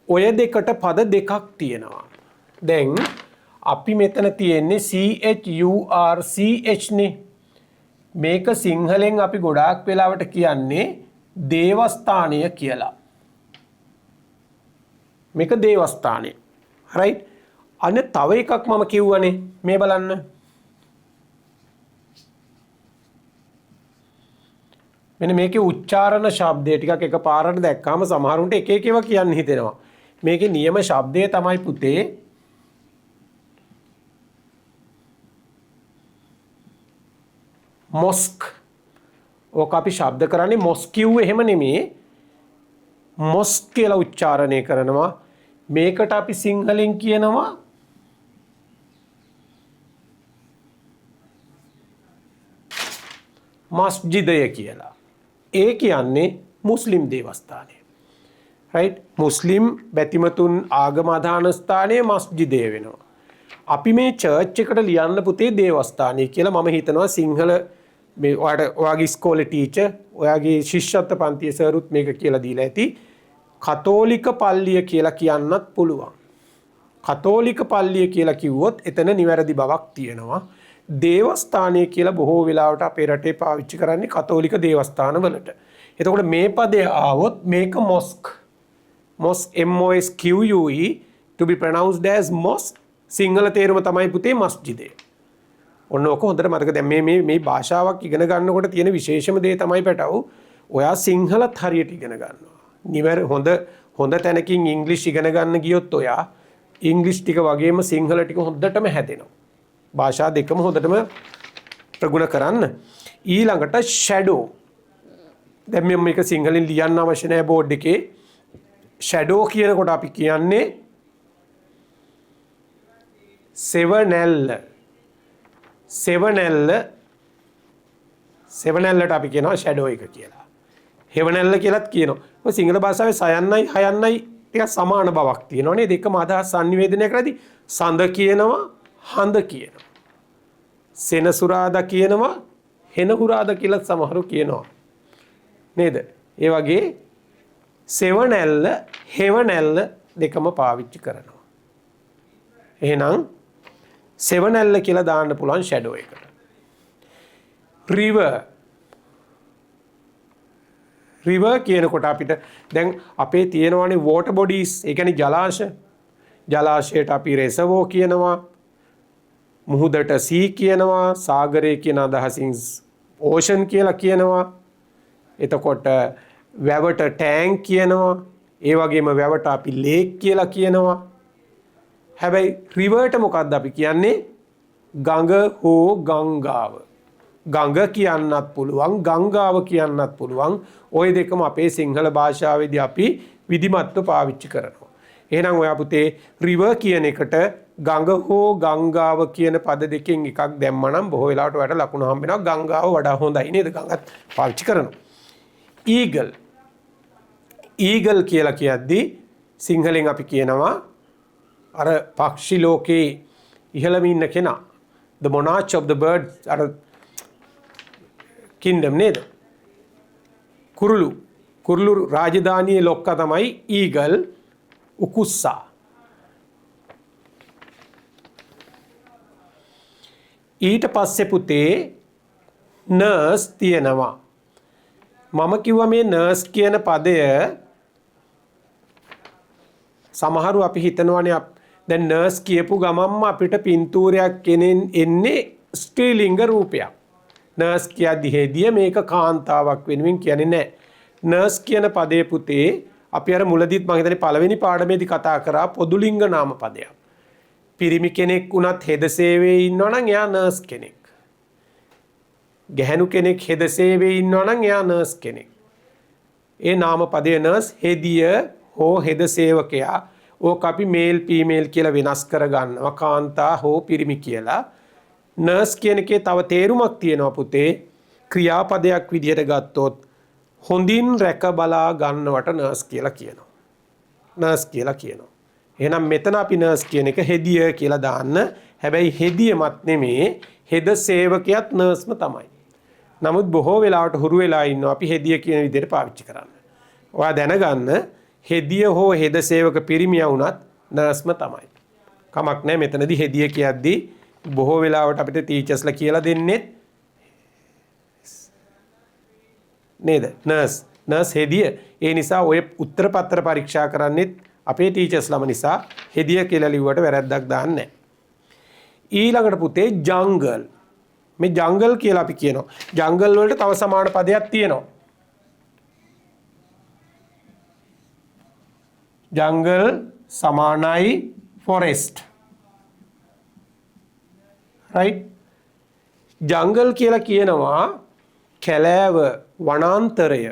ඔය දෙකට පද දෙකක් තියෙනවා. දැන් අපි මෙතන තියෙන්නේ CHURCH නේ. මේක සිංහලෙන් අපි ගොඩාක් වෙලාවට කියන්නේ දේවස්ථානය කියලා. මේක දේවස්ථානය. රයිට්. අන්න තව එකක් මම කිව්වනේ. මේ බලන්න. මෙන්න මේකේ උච්චාරණ ශබ්දය ටිකක් එකපාරට දැක්කාම සමහරුන්ට එක එක ඒවා කියන්න හිතෙනවා. මේකේ නියම ශබ්දය තමයි පුතේ මොස්ක්. ඕක අපි ශබ්ද කරන්නේ මොස්කිව් එහෙම නෙමේ. මොස්ක් කියලා උච්චාරණය කරනවා. මේකට අපි සිංහලෙන් කියනවා මස්ජිදය කියලා. ඒ කියන්නේ මුස්ලිම් දේවස්ථානය. රයිට්? මුස්ලිම් බැතිමතුන් ආගම අධාන ස්ථානය මස්ජිදය වෙනවා. අපි මේ චර්ච් එකට ලියන්න පුතේ දේවස්ථානය කියලා මම හිතනවා සිංහල මේ ඔයාට ඔයාගේ ඉස්කෝලේ ටීචර් ඔයාගේ ශිෂ්‍යත්ව පන්තියේ සරුත් මේක කියලා දීලා ඇති. කතෝලික පල්ලිය කියලා කියන්නත් පුළුවන්. කතෝලික පල්ලිය කියලා කිව්වොත් එතන නිවැරදි බවක් තියෙනවා. දේවස්ථානය කියලා බොහෝ වෙලාවට අපේ රටේ පාවිච්චි කරන්නේ කතෝලික දේවස්ථාන වලට. එතකොට මේ පදය ආවොත් මේක මොස්ක්. මොස්ක් M O S Q U E to be pronounced as mosque. Sinhala තේරුම තමයි පුතේ මස්ජිදය. ඔන්න ඔක හොඳට මතක. දැන් මේ මේ මේ භාෂාවක් ඉගෙන ගන්නකොට තියෙන විශේෂම දේ තමයි පැටව් ඔයා සිංහලත් හරියට ඉගෙන ගන්නවා. හොඳ තැනකින් ඉංග්‍රීසි ඉගෙන ගන්න ගියොත් ඔයා ඉංග්‍රීසි ටික වගේම සිංහල ටික හොඳටම හැදෙනවා. භාෂා දෙකම හොඳටම ප්‍රගුණ කරන්න. ඊළඟට ෂැඩෝ. දැන් මම මේක සිංහලෙන් ලියන්න අවශ්‍ය නෑ බෝඩ් එකේ. ෂැඩෝ කියනකොට අපි කියන්නේ සෙවණැල්ල. සෙවණැල්ලට අපි කියනවා ෂැඩෝ එක කියලා. හෙවණැල්ල කියලාත් කියනවා. ඔය සිංහල භාෂාවේ සයන්නයි හයන්නයි ටිකක් සමාන බවක් තියෙනවා නේද? එකම අදහස් සංනිවේදනය කරද්දී සඳ කියනවා හඳ කියනවා. සෙනසුරාදා කියනවා හෙනහුරාදා කියලා සමහරු කියනවා. නේද? ඒ වගේ සෙවණැල්ල හෙවණැල්ල දෙකම පාවිච්චි කරනවා. එහෙනම් සෙවණැල්ල කියලා දාන්න පුළුවන් ෂැඩෝ එකට. රිවර්. රිවර් කියනකොට අපිට දැන් අපේ තියෙනවානේ වෝටර් බොඩීස්, ඒ කියන්නේ ජලාශ. ජලාශයට අපි රෙසර්වෝ කියනවා. මුහුදට සී කියනවා. සාගරය කියන අදහසින් ඕෂන් කියලා කියනවා. එතකොට වැවට ටැංක් කියනවා. ඒ වගේම වැවට අපි ලේක් කියලා කියනවා. හැබැයි රිවර්ට මොකද්ද අපි කියන්නේ? ගඟ හෝ ගංගාව. ගඟ කියන්නත් පුළුවන්, ගංගාව කියන්නත් පුළුවන්. ඔය දෙකම අපේ සිංහල භාෂාවේදී අපි විධිමත්ව පාවිච්චි කරනවා. එහෙනම් ඔයා පුතේ රිවර් කියන එකට ගඟ හෝ ගංගාව කියන පද දෙකෙන් එකක් දැම්මනම් බොහෝ වෙලාවට ඔයාට ලකුණු හම්බ වෙනවා. ගංගාව වඩා හොඳයි නේද? ගඟත් පාවිච්චි කරනවා. ඊගල්. ඊගල් කියලා කියද්දී සිංහලෙන් අපි කියනවා අර පක්ෂි ලෝකේ ඉහළම ඉන්න කෙනා. The monarch of the birds, අර kingdom නේද? කුරුළු. කුරුළු රාජධානියේ ලොක්කා තමයි ඊගල්, උකුස්සා. ඊට පස්සේ පුතේ නර්ස් තියෙනවා. මම කිව්වා මේ නර්ස් කියන පදය සමහරු අපි හිතනවානේ දැන් නර්ස් කියපු ගමන්ම අපිට පින්තූරයක් කෙනෙන් එන්නේ ස්ත්‍රීලිංග රූපයක්. නර්ස් කියද්දි හේදිය මේක කාන්තාවක් වෙනුවෙන් කියන්නේ නෑ. නර්ස් කියන පදේ පුතේ අපි අර මුලදීත් මං හිතන්නේ පළවෙනි පාඩමේදී කතා කරා පොදුලිංග නාම පදයක්. පිරිමි කෙනෙක් වුණත් හෙද සේවයේ ඉන්නවා නම් එයා නර්ස් කෙනෙක්. ගැහැණු කෙනෙක් හෙද සේවයේ ඉන්නවා නම් එයා නර්ස් කෙනෙක්. ඒ නාම පදේ නර්ස් හෙදිය හෝ හෙද සේවකයා. ඕක අපි මේල් ෆීමේල් කියලා වෙනස් කරගන්නවා, කාන්තා හෝ පිරිමි කියලා. නර්ස් කියන එකේ තව තේරුමක් තියෙනවා පුතේ. ක්‍රියාපදයක් විදිහට ගත්තොත් හොඳින් රැක බලා ගන්නවට නර්ස් කියලා කියනවා. නර්ස් කියලා කියනවා. එහෙනම් මෙතන අපි නර්ස් කියන එක හෙදිය කියලා දාන්න. හැබැයි හෙදියමත් නෙමේ, හෙද සේවකයාත් නර්ස්ම තමයි. නමුත් බොහෝ වෙලාවට හුරු වෙලා ඉන්නවා අපි හෙදිය කියන විදිහට පාවිච්චි කරන්න. ඔයා දැනගන්න හෙදිය හෝ හෙද සේවක පිරිමියා වුණත් නර්ස්ම තමයි. කමක් නෑ, මෙතනදී හෙදිය කියද්දී බොහෝ වෙලාවට අපිට ටීචර්ස්ලා කියලා දෙන්නෙත් නේද? නර්ස් හෙදිය. ඒ නිසා ඔය උත්තර පත්‍ර පරීක්ෂා කරන්නෙත් අපේ ටීචර්ස්ලාම නිසා හෙදිය කියලා ලිව්වට වැරැද්දක් දාන්නේ නෑ. ඊළඟට පුතේ ජංගල්. මේ ජංගල් කියලා අපි කියනවා. ජංගල් වලට තව සමාන පදයක් තියෙනවා. ජංගල් සමානයි ෆොරෙස්ට්. රයිට්? ජංගල් කියලා කියනවා කැලෑව, වනාන්තරය.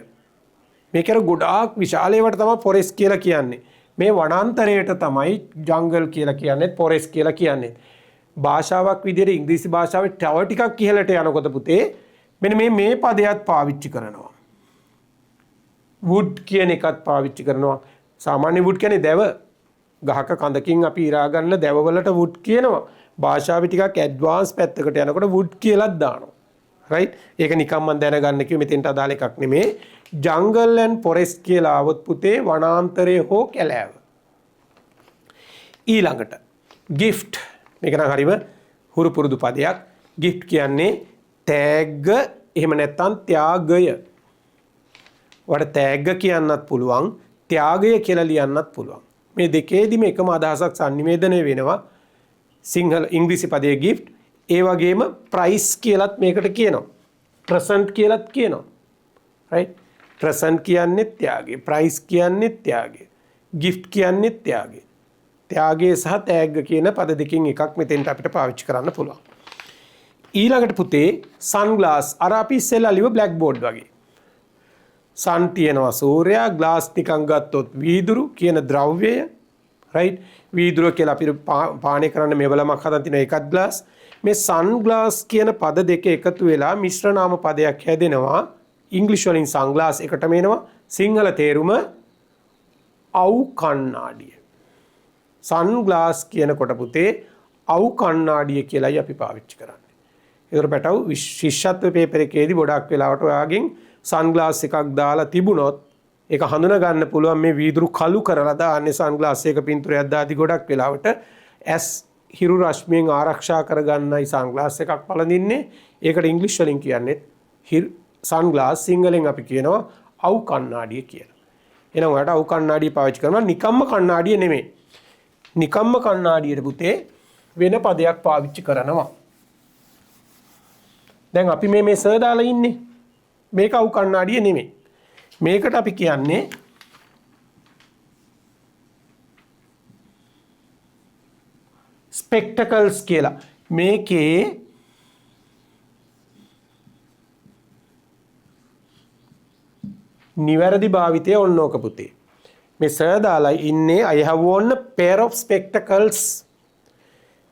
මේක අර ගොඩාක් විශාල ඒවාට තමයි ෆොරෙස්ට් කියලා කියන්නේ. මේ වනාන්තරයට තමයි ජංගල් කියලා කියන්නේ, ෆොරෙස්ට් කියලා කියන්නේ. භාෂාවක් විදිහට ඉංග්‍රීසි භාෂාවේ තව ටිකක් ඉහළට යනකොට පුතේ මෙන්න මේ මේ පදයක් පාවිච්චි කරනවා. වුඩ් කියන එකත් පාවිච්චි කරනවා. සාමාන්‍ය වුඩ් කියන්නේ දැව. ගහක කඳකින් අපි ඉරා ගන්න දැවවලට වුඩ් කියනවා. භාෂාවේ ටිකක් ඇඩ්වාන්ස් පැත්තකට යනකොට වුඩ් කියලාත් දානවා. රයිට්? ඒක නිකන් මම දැනගන්න කිව්වේ, මෙතෙන්ට අදාළ එකක් නෙමේ. ජංගල් ඇන්ඩ් ෆොරෙස්ට් කියලා ආවොත් පුතේ වනාන්තරය හෝ කැලෑව. ඊළඟට ගිෆ්ට්. මේක නම් හරිම හුරු පුරුදු පදයක්. ගිෆ්ට් කියන්නේ තෑග්ග, එහෙම නැත්නම් ත්‍යාගය. ඔයාලට තෑග්ග කියන්නත් පුළුවන්, ත්‍යාගය කියලා ලියන්නත් පුළුවන්. මේ දෙකේදීම එකම අදහසක් සන්නිවේදනය වෙනවා. සිංහල ඉංග්‍රීසි පදයේ ගිෆ්ට්, ඒ වගේම ප්‍රයිස් කියලත් මේකට කියනවා. ප්‍රසන්ට් කියලත් කියනවා. රයිට්? ප්‍රසන්ට් කියන්නේ ත්‍යාගය, ප්‍රයිස් කියන්නේ ත්‍යාගය, ගිෆ්ට් කියන්නේ ත්‍යාගය. ත්‍යාගය සහ තෑග්ග කියන පද දෙකෙන් එකක් මෙතෙන්ට අපිට පාවිච්චි කරන්න පුළුවන්. ඊළඟට පුතේ සන්ග්ලාස්. අර අපි ඉස්සෙල්ලා ලිව්ව බ්ලැක් බෝඩ් වගේ. සන් තියෙනවා සූර්යයා, ග්ලාස් නිකන් ගත්තොත් වීදුරු කියන ද්‍රව්‍යය. රයිට්? වීදුරුව කියලා අපි පානය කරන්න මෙවලමක් හදන් තිනවා, ඒකත් ග්ලාස්. මේ සන්ග්ලාස් කියන පද දෙක එකතු වෙලා මිශ්‍ර නාම පදයක් හැදෙනවා. ඉංග්‍රීසි වලින් සන්ග්ලාස් එකටම එනවා. සිංහල තේරුම අව් කණ්ණාඩිය. සන්ග්ලාස් කියනකොට පුතේ අව් කණ්ණාඩිය කියලායි අපි පාවිච්චි කරන්නේ. ඒතර පැටව් ශිෂ්‍යත්ව පේපර් එකේදී ගොඩක් වෙලාවට ඔයාගෙන් සන්ග්ලාස් එකක් දාලා තිබුණොත් ඒක හඳුනා ගන්න පුළුවන්. මේ වීදුරු කළු කරලා දාන්නේ සන්ග්ලාස් එක පින්තූරයක් දාදි ගොඩක් වෙලාවට ඇස් හිරු රශ්මියෙන් ආරක්ෂා කරගන්නයි සන්ග්ලාස් එකක් පළඳින්නේ. ඒකට ඉංග්‍රීසි වලින් කියන්නේ සන්ග්ලාස්, සිංහලෙන් අපි කියනවා අව් කණ්ණාඩිය කියලා. එහෙනම් ඔයාලට අව් කණ්ණාඩිය පාවිච්චි කරනවා, නිකම්ම කණ්ණාඩිය නෙමෙයි. නිකම්ම කණ්ණාඩියට පුතේ වෙන පදයක් පාවිච්චි කරනවා. දැන් අපි මේ සර් දාලා ඉන්නේ. මේක අව් කණ්ණාඩිය නෙමෙයි. මේකට අපි කියන්නේ ස්පෙක්ටකල්ස් කියලා. මේකේ නිවැරදි භාවිතය ඔන්න ඕක පුතේ. මේ සර් දාලා ඉන්නේ I have worn a pair of spectacles.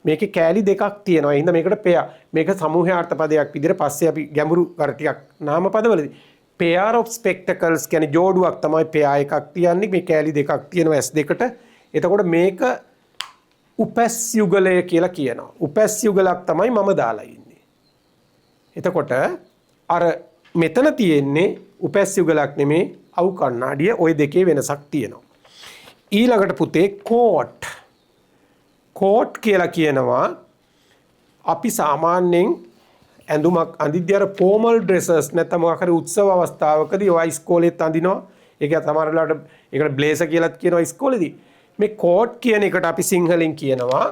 මේකේ කෑලි දෙකක් තියෙනවා. ඒ හින්දා මේකට pair. මේක සමූහාර්ථ පදයක් විදිහට පස්සේ අපි ගැඹුරු කර ටිකක් නාම පදවලදී pair of spectacles කියන්නේ ජෝඩුවක් තමයි pair එකක් තියන්නේ. මේ කෑලි දෙකක් තියෙනවා ඇස් දෙකට. එතකොට මේක උපැස් යුගලය කියලා කියනවා. උපැස් යුගලක් තමයි මම දාලා ඉන්නේ. එතකොට අර මෙතන තියෙන්නේ උපැස් යුගලක් නෙමේ, අව් කණ්ණාඩිය. ඔය දෙකේ වෙනසක් තියෙනවා. ඊළඟට පුතේ කෝට්. කෝට් කියලා කියනවා අපි සාමාන්‍යයෙන් ඇඳුමක් අඳිද්දී අර ෆෝමල් ඩ්‍රෙසස් නැත්නම් මොකක් හරි උත්සව අවස්ථාවකදී ඔය ඉස්කෝලේත් අඳිනවා. ඒක සමහර වෙලාවට ඒකට බ්ලේසර් කියලාත් කියනවා ඉස්කෝලේදී. මේ කෝට් කියන එකට අපි සිංහලෙන් කියනවා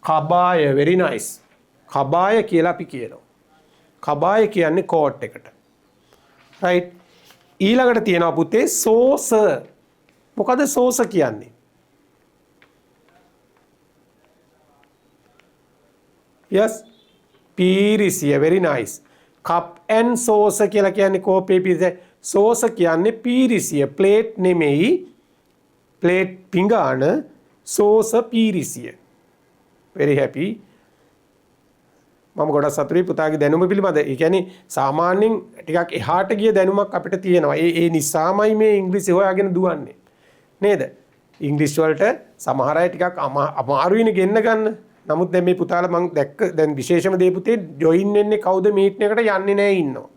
කබාය. Very nice. කබාය කියලා අපි කියනවා. කබාය කියන්නේ කෝට් එකට. රයිට්. ඊළඟට තියෙනවා පුතේ සෝස. මොකද සෝස කියන්නේ? Yes, පීරිසිය. Very nice. Cup and saucer කියලා කියන්නේ කෝපේ පීරිසිය. සෝස කියන්නේ පීරිසිය, ප්ලේට් නෙමෙයි. ප්ලේට් පිඟාන, සෝස පීරිසිය. Very happy. මම ගොඩක් සතුටුයි පුතාගේ දැනුම පිළිබඳ. ඒ කියන්නේ සාමාන්‍යයෙන් ටිකක් එහාට ගිය දැනුමක් අපිට තියෙනවා. ඒ නිසාමයි මේ ඉංග්‍රීසි හොයාගෙන දුවන්නේ. නේද? ඉංග්‍රීසි වලට සමහර අය ටිකක් අමාරුයිනේ ගෙන්න ගන්න. නමුත් දැන් මේ පුතාලා මං දැක්ක දැන් විශේෂම දේ පුතේ ජොයින් වෙන්නේ කවුද මීට් එකට යන්නේ නෑ ඉන්නවා.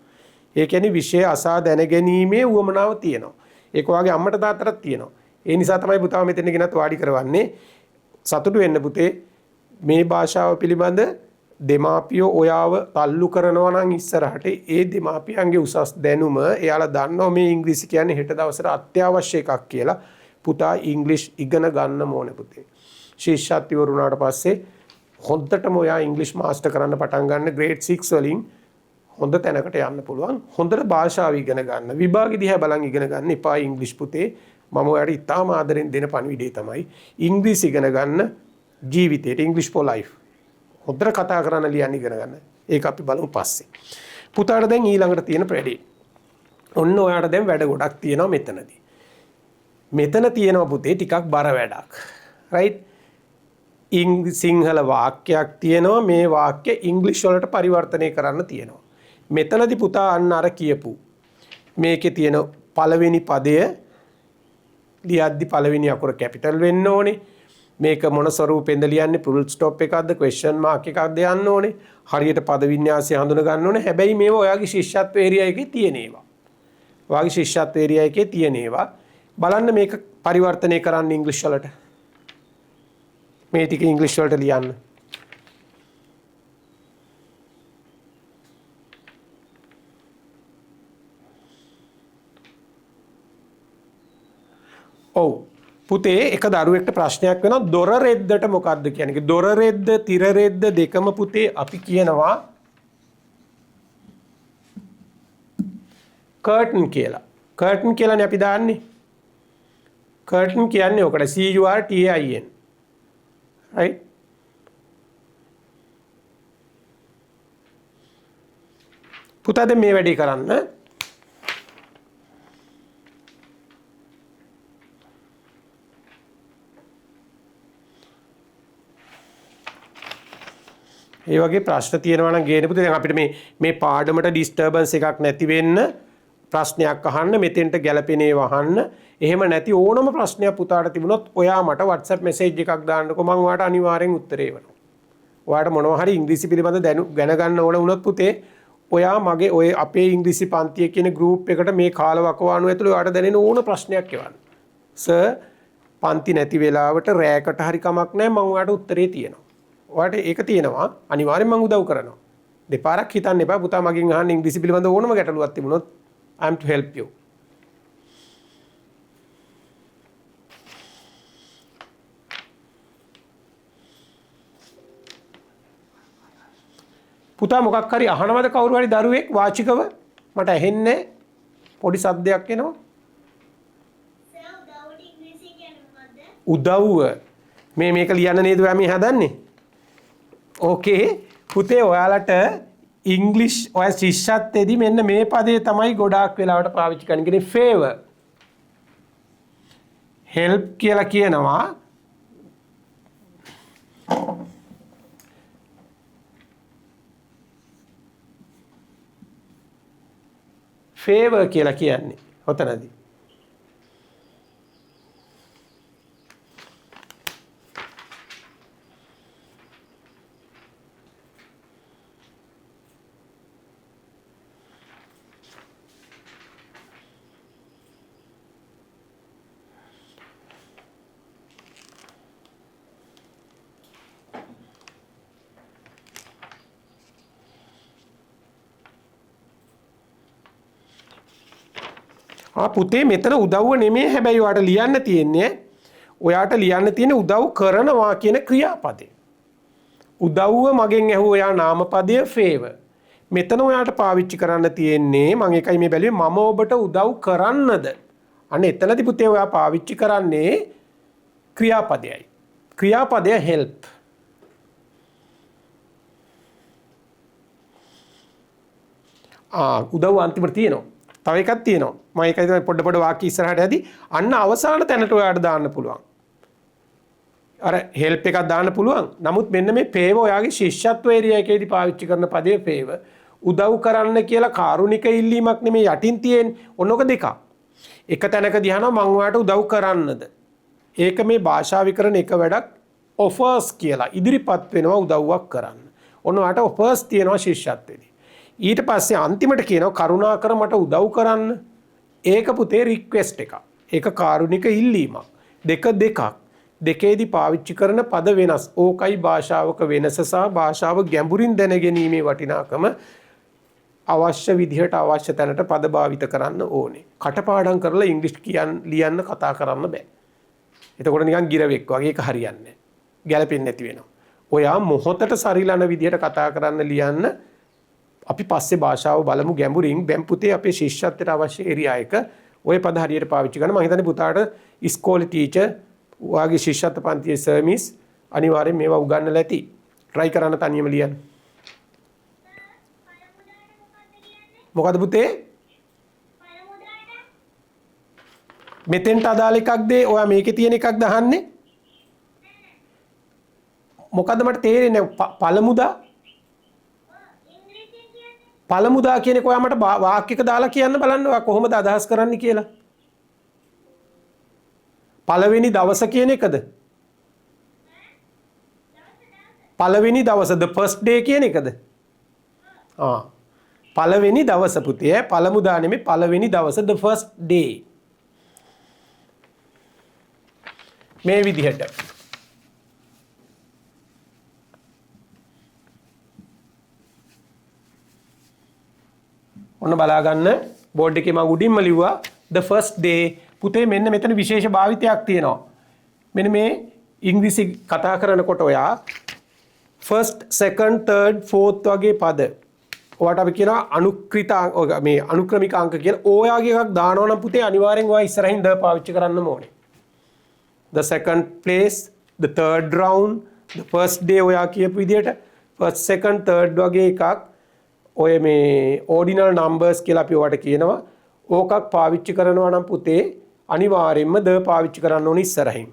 ඒ කියන්නේ විෂය අසා දැනගැනීමේ උවමනාව තියෙනවා. ඒක ඔයාගේ අම්මට තාත්තටත් තියෙනවා. ඒ නිසා තමයි පුතාව මෙතන ගෙනත් වාඩි කරවන්නේ. සතුටු වෙන්න පුතේ. මේ භාෂාව පිළිබඳ දෙමාපියෝ ඔයාව තල්ලු කරනවා නම් ඉස්සරහට ඒ දෙමාපියන්ගේ උසස් දැනුම එයාලා දන්නවා මේ ඉංග්‍රීසි කියන්නේ හෙට දවසට අත්‍යවශ්‍ය එකක් කියලා. පුතා ඉංග්‍රීසි ඉගෙන ගන්න ඕනේ පුතේ. ශිෂ්‍යත්ව ඉවර වුණාට පස්සේ හොඳටම ඔයා ඉංග්‍රීසි මාස්ටර් කරන්න පටන් ගන්න ග්‍රේඩ් 6 වලින් හොඳ තැනකට යන්න පුළුවන්. හොඳට භාෂාව ඉගෙන ගන්න. විභාගෙ දිහා බලන් ඉගෙන ගන්න එපා ඉංග්‍රීසි පුතේ. මම ඔයාට ඉතාම ආදරෙන් දෙන පණිවිඩය තමයි ඉංග්‍රීසි ඉගෙන ගන්න ජීවිතේට, ඉංග්‍රීසි for life. හොඳට කතා කරන්න ලියන්න ඉගෙන ගන්න. ඒක අපි බලමු පස්සේ. පුතාට දැන් ඊළඟට තියෙන වැඩේ. ඔන්න ඔයාට දැන් වැඩ ගොඩක් තියෙනවා මෙතනදී. මෙතන තියෙනවා පුතේ ටිකක් බර වැඩක්. රයිට්? සිංහල වාක්‍යයක් තියෙනවා, මේ වාක්‍ය ඉංග්‍රීසි වලට පරිවර්තනය කරන්න තියෙනවා. මෙතනදී පුතා අන්න අර කියපු මේකේ තියෙන පළවෙනි පදය ලියද්දි පළවෙනි අකුර කැපිටල් වෙන්න ඕනේ. මේක මොන ස්වරූපෙන්ද ලියන්නේ, ෆුල් ස්ටොප් එකක්ද ක්වෙස්චන් මාක් එකක්ද යන්න ඕනේ. හරියට පද වින්‍යාසය හඳුන ගන්න ඕනේ. හැබැයි මේවා ඔයාගේ ශිෂ්‍යත්ව ඒරියා එකේ තියෙන ඒවා. ඔයාගේ ශිෂ්‍යත්ව ඒරියා එකේ තියෙන ඒවා. බලන්න මේක පරිවර්තනය කරන්න ඉංග්‍රීසි වලට. මේ ටික ඉංග්‍රීසි වලට ලියන්න. ඔව් පුතේ එක දරුවෙක්ට ප්‍රශ්නයක් වෙනවා දොර රෙද්දට මොකද්ද කියන්නේ. දොර රෙද්ද තිර රෙද්ද දෙකම පුතේ අපි කියනවා කර්ටන් කියලා. කර්ටන් කියලානේ අපි දාන්නේ. කර්ටන් කියන්නේ ඔකට C U R T A I N. Right? පුතා දැන් මේ වැඩේ කරන්න. ඒ වගේ ප්‍රශ්න තියෙනවා නම් ගේන්න පුතේ. දැන් අපිට මේ පාඩමට ඩිස්ටර්බන්ස් එකක් නැති වෙන්න ප්‍රශ්නයක් අහන්න, මෙතෙන්ට ගැලපෙන ඒවා අහන්න. එහෙම නැති ඕනම ප්‍රශ්නයක් පුතාට තිබුණොත් ඔයා මට WhatsApp message එකක් දාන්නකෝ, මං ඔයාට අනිවාර්යෙන් උත්තරේ එවනවා. ඔයාට මොනවා හරි ඉංග්‍රීසි පිළිබඳ දැනගන්න ඕන වුණොත් පුතේ ඔයා මගේ ඔය අපේ ඉංග්‍රීසි පන්තිය කියන ගෲප් එකට මේ කාලවකවානුව ඇතුළේ ඔයාට දැනෙන ඕන ප්‍රශ්නයක් එවන්න. සර් පන්ති නැති වෙලාවට රෑකට හරි කමක් නැහැ, මං ඔයාට උත්තරේ තියෙනවා. ඔයාට ඒක තියෙනවා, අනිවාර්යෙන් මං උදව් කරනවා. දෙපාරක් හිතන්න එපා පුතා මගෙන් අහන්න ඉංග්‍රීසි පිළිබඳ ඕනම ගැටලුවක් තිබුණොත් I am to help you. පුතා මොකක් හරි අහනවද කවුරු හරි දරුවෙක් වාචිකව? මට ඇහෙන්නේ පොඩි සද්දයක් එනවා. සර් උදව්වට ඉංග්‍රීසි කියන්නේ මොකද්ද? උදව්ව. මේක ලියන්න නේද ඔයා මේ හදන්නේ? ඕකේ පුතේ ඔයාලට ඉංග්‍රීසි ඔය ශිෂ්‍යත්වයේදී මෙන්න මේ පදේ තමයි ගොඩාක් වෙලාවට පාවිච්චි කරන්නේ. කියන්නේ ෆේවර්. හෙල්ප් කියලා කියනවා. ෆේවර් කියලා කියන්නේ ඔතනදී. පුතේ මෙතන උදව්ව නෙමෙයි, හැබැයි ඔයාට ලියන්න තියෙන්නේ, ඔයාට ලියන්න තියෙන උදව් කරනවා කියන ක්‍රියාපදය. උදව්ව මගෙන් ඇහුව ඔයා නාමපදය ෆේවර්. මෙතන ඔයාට පාවිච්චි කරන්න තියෙන්නේ මං ඒකයි මේ බැලුවේ, මම ඔබට උදව් කරන්නද? අන්න එතනදි පුතේ ඔයා පාවිච්චි කරන්නේ ක්‍රියාපදයයි. ක්‍රියාපදය හෙල්ප්. උදව් අන්තිමට තියෙනවා. තව එකක් තියෙනවා. මම ඒකයි තමයි පොඩ පොඩ වාක්‍ය ඉස්සරහට ඇදි. අන්න අවසාන තැනට ඔයාට දාන්න පුළුවන්. අර හෙල්ප් එකක් දාන්න පුළුවන්. නමුත් මෙන්න මේ ෆේවර් ඔයාගේ ශිෂ්‍යත්ව ඒරියා එකේදී පාවිච්චි කරන පදේ ෆේවර්. උදව් කරන්න කියලා කාරුණික ඉල්ලීමක් නෙමෙයි යටින් තියෙන්නේ. ඔන්න ඔක දෙකක්. එක තැනකදී අහනවා මං ඔයාට උදව් කරන්නද? ඒක මේ භාෂා විකරණ එක වැඩක් ඔෆර්ස් කියලා ඉදිරිපත් වෙනවා උදව්වක් කරන්න. ඔන්න ඔයාට ඔෆර්ස් තියෙනවා ශිෂ්‍යත්වයේදී. ඊට පස්සේ අන්තිමට කියනවා කරුණාකර මට උදව් කරන්න. ඒක පුතේ රික්වෙස්ට් එකක්. ඒක කාරුණික ඉල්ලීමක්. දෙක දෙකක්. දෙකේදී පාවිච්චි කරන පද වෙනස්. ඕකයි භාෂාවක වෙනස සහ භාෂාව ගැඹුරින් දැනගැනීමේ වටිනාකම. අවශ්‍ය විදිහට අවශ්‍ය තැනට පද භාවිත කරන්න ඕනේ. කටපාඩම් කරලා ඉංග්‍රීසි ලියන්න කතා කරන්න බෑ. එතකොට නිකන් ගිරවෙක් වගේ ඒක හරියන්නේ නෑ. ගැලපෙන්නේ නැති වෙනවා. ඔයා මොහොතට සරිලන විදිහට කතා කරන්න ලියන්න අපි පස්සේ භාෂාව බලමු ගැඹුරින්. දැන් පුතේ අපේ ශිෂ්‍යත්වයට අවශ්‍ය ඒරියා එක ඔය පද හරියට පාවිච්චි කරන්න. මං හිතන්නේ පුතාට ඉස්කෝලේ ටීචර් ඔයාගේ ශිෂ්‍යත්ව පන්තියේ සර් මිස් අනිවාර්යෙන් මේවා උගන්වලා ඇති. ට්‍රයි කරන්න තනියම ලියන්න. මොකද පුතේ? මෙතෙන්ට අදාළ එකක්ද ඔයා මේකේ තියෙන එකක්ද අහන්නේ? මොකද්ද මට තේරෙන්නේ නැහැ. පළමුදා පළමුදා කියන එක ඔයා මට වාක්‍යයක දාලා කියන්න බලන්න ඔයා කොහොමද අදහස් කරන්නේ කියලා. පළවෙනි දවස කියන එකද? පළවෙනි දවස the first day කියන එකද? ආ පළවෙනි දවස පුතේ ඈ පළමුදා නෙමෙයි පළවෙනි දවස the first day. මේ විදිහට ඔන්න බලා ගන්න බෝඩ් එකේ මම උඩින්ම ලිව්වා the first day. පුතේ මෙන්න මෙතන විශේෂ භාවිතයක් තියෙනවා. මෙන්න මේ ඉංග්‍රීසි කතා කරනකොට ඔයා first, second, third, fourth වගේ පද ඔයාට අපි කියනවා අනුක්‍රිත මේ අනුක්‍රමික අංක කියලා. ඔයාගේ එකක් දානවා නම් පුතේ අනිවාර්යෙන් ඔයා ඉස්සරහින් the පාවිච්චි කරන්නම ඕනේ. The second place, the third round, the first day ඔයා කියපු විදිහට first, second, third වගේ එකක් ඔය මේ ordinal numbers කියලා අපි ඔයාට කියනවා. ඕකක් පාවිච්චි කරනවා නම් පුතේ අනිවාර්යෙන්ම the පාවිච්චි කරන්න ඕනේ ඉස්සරහින්.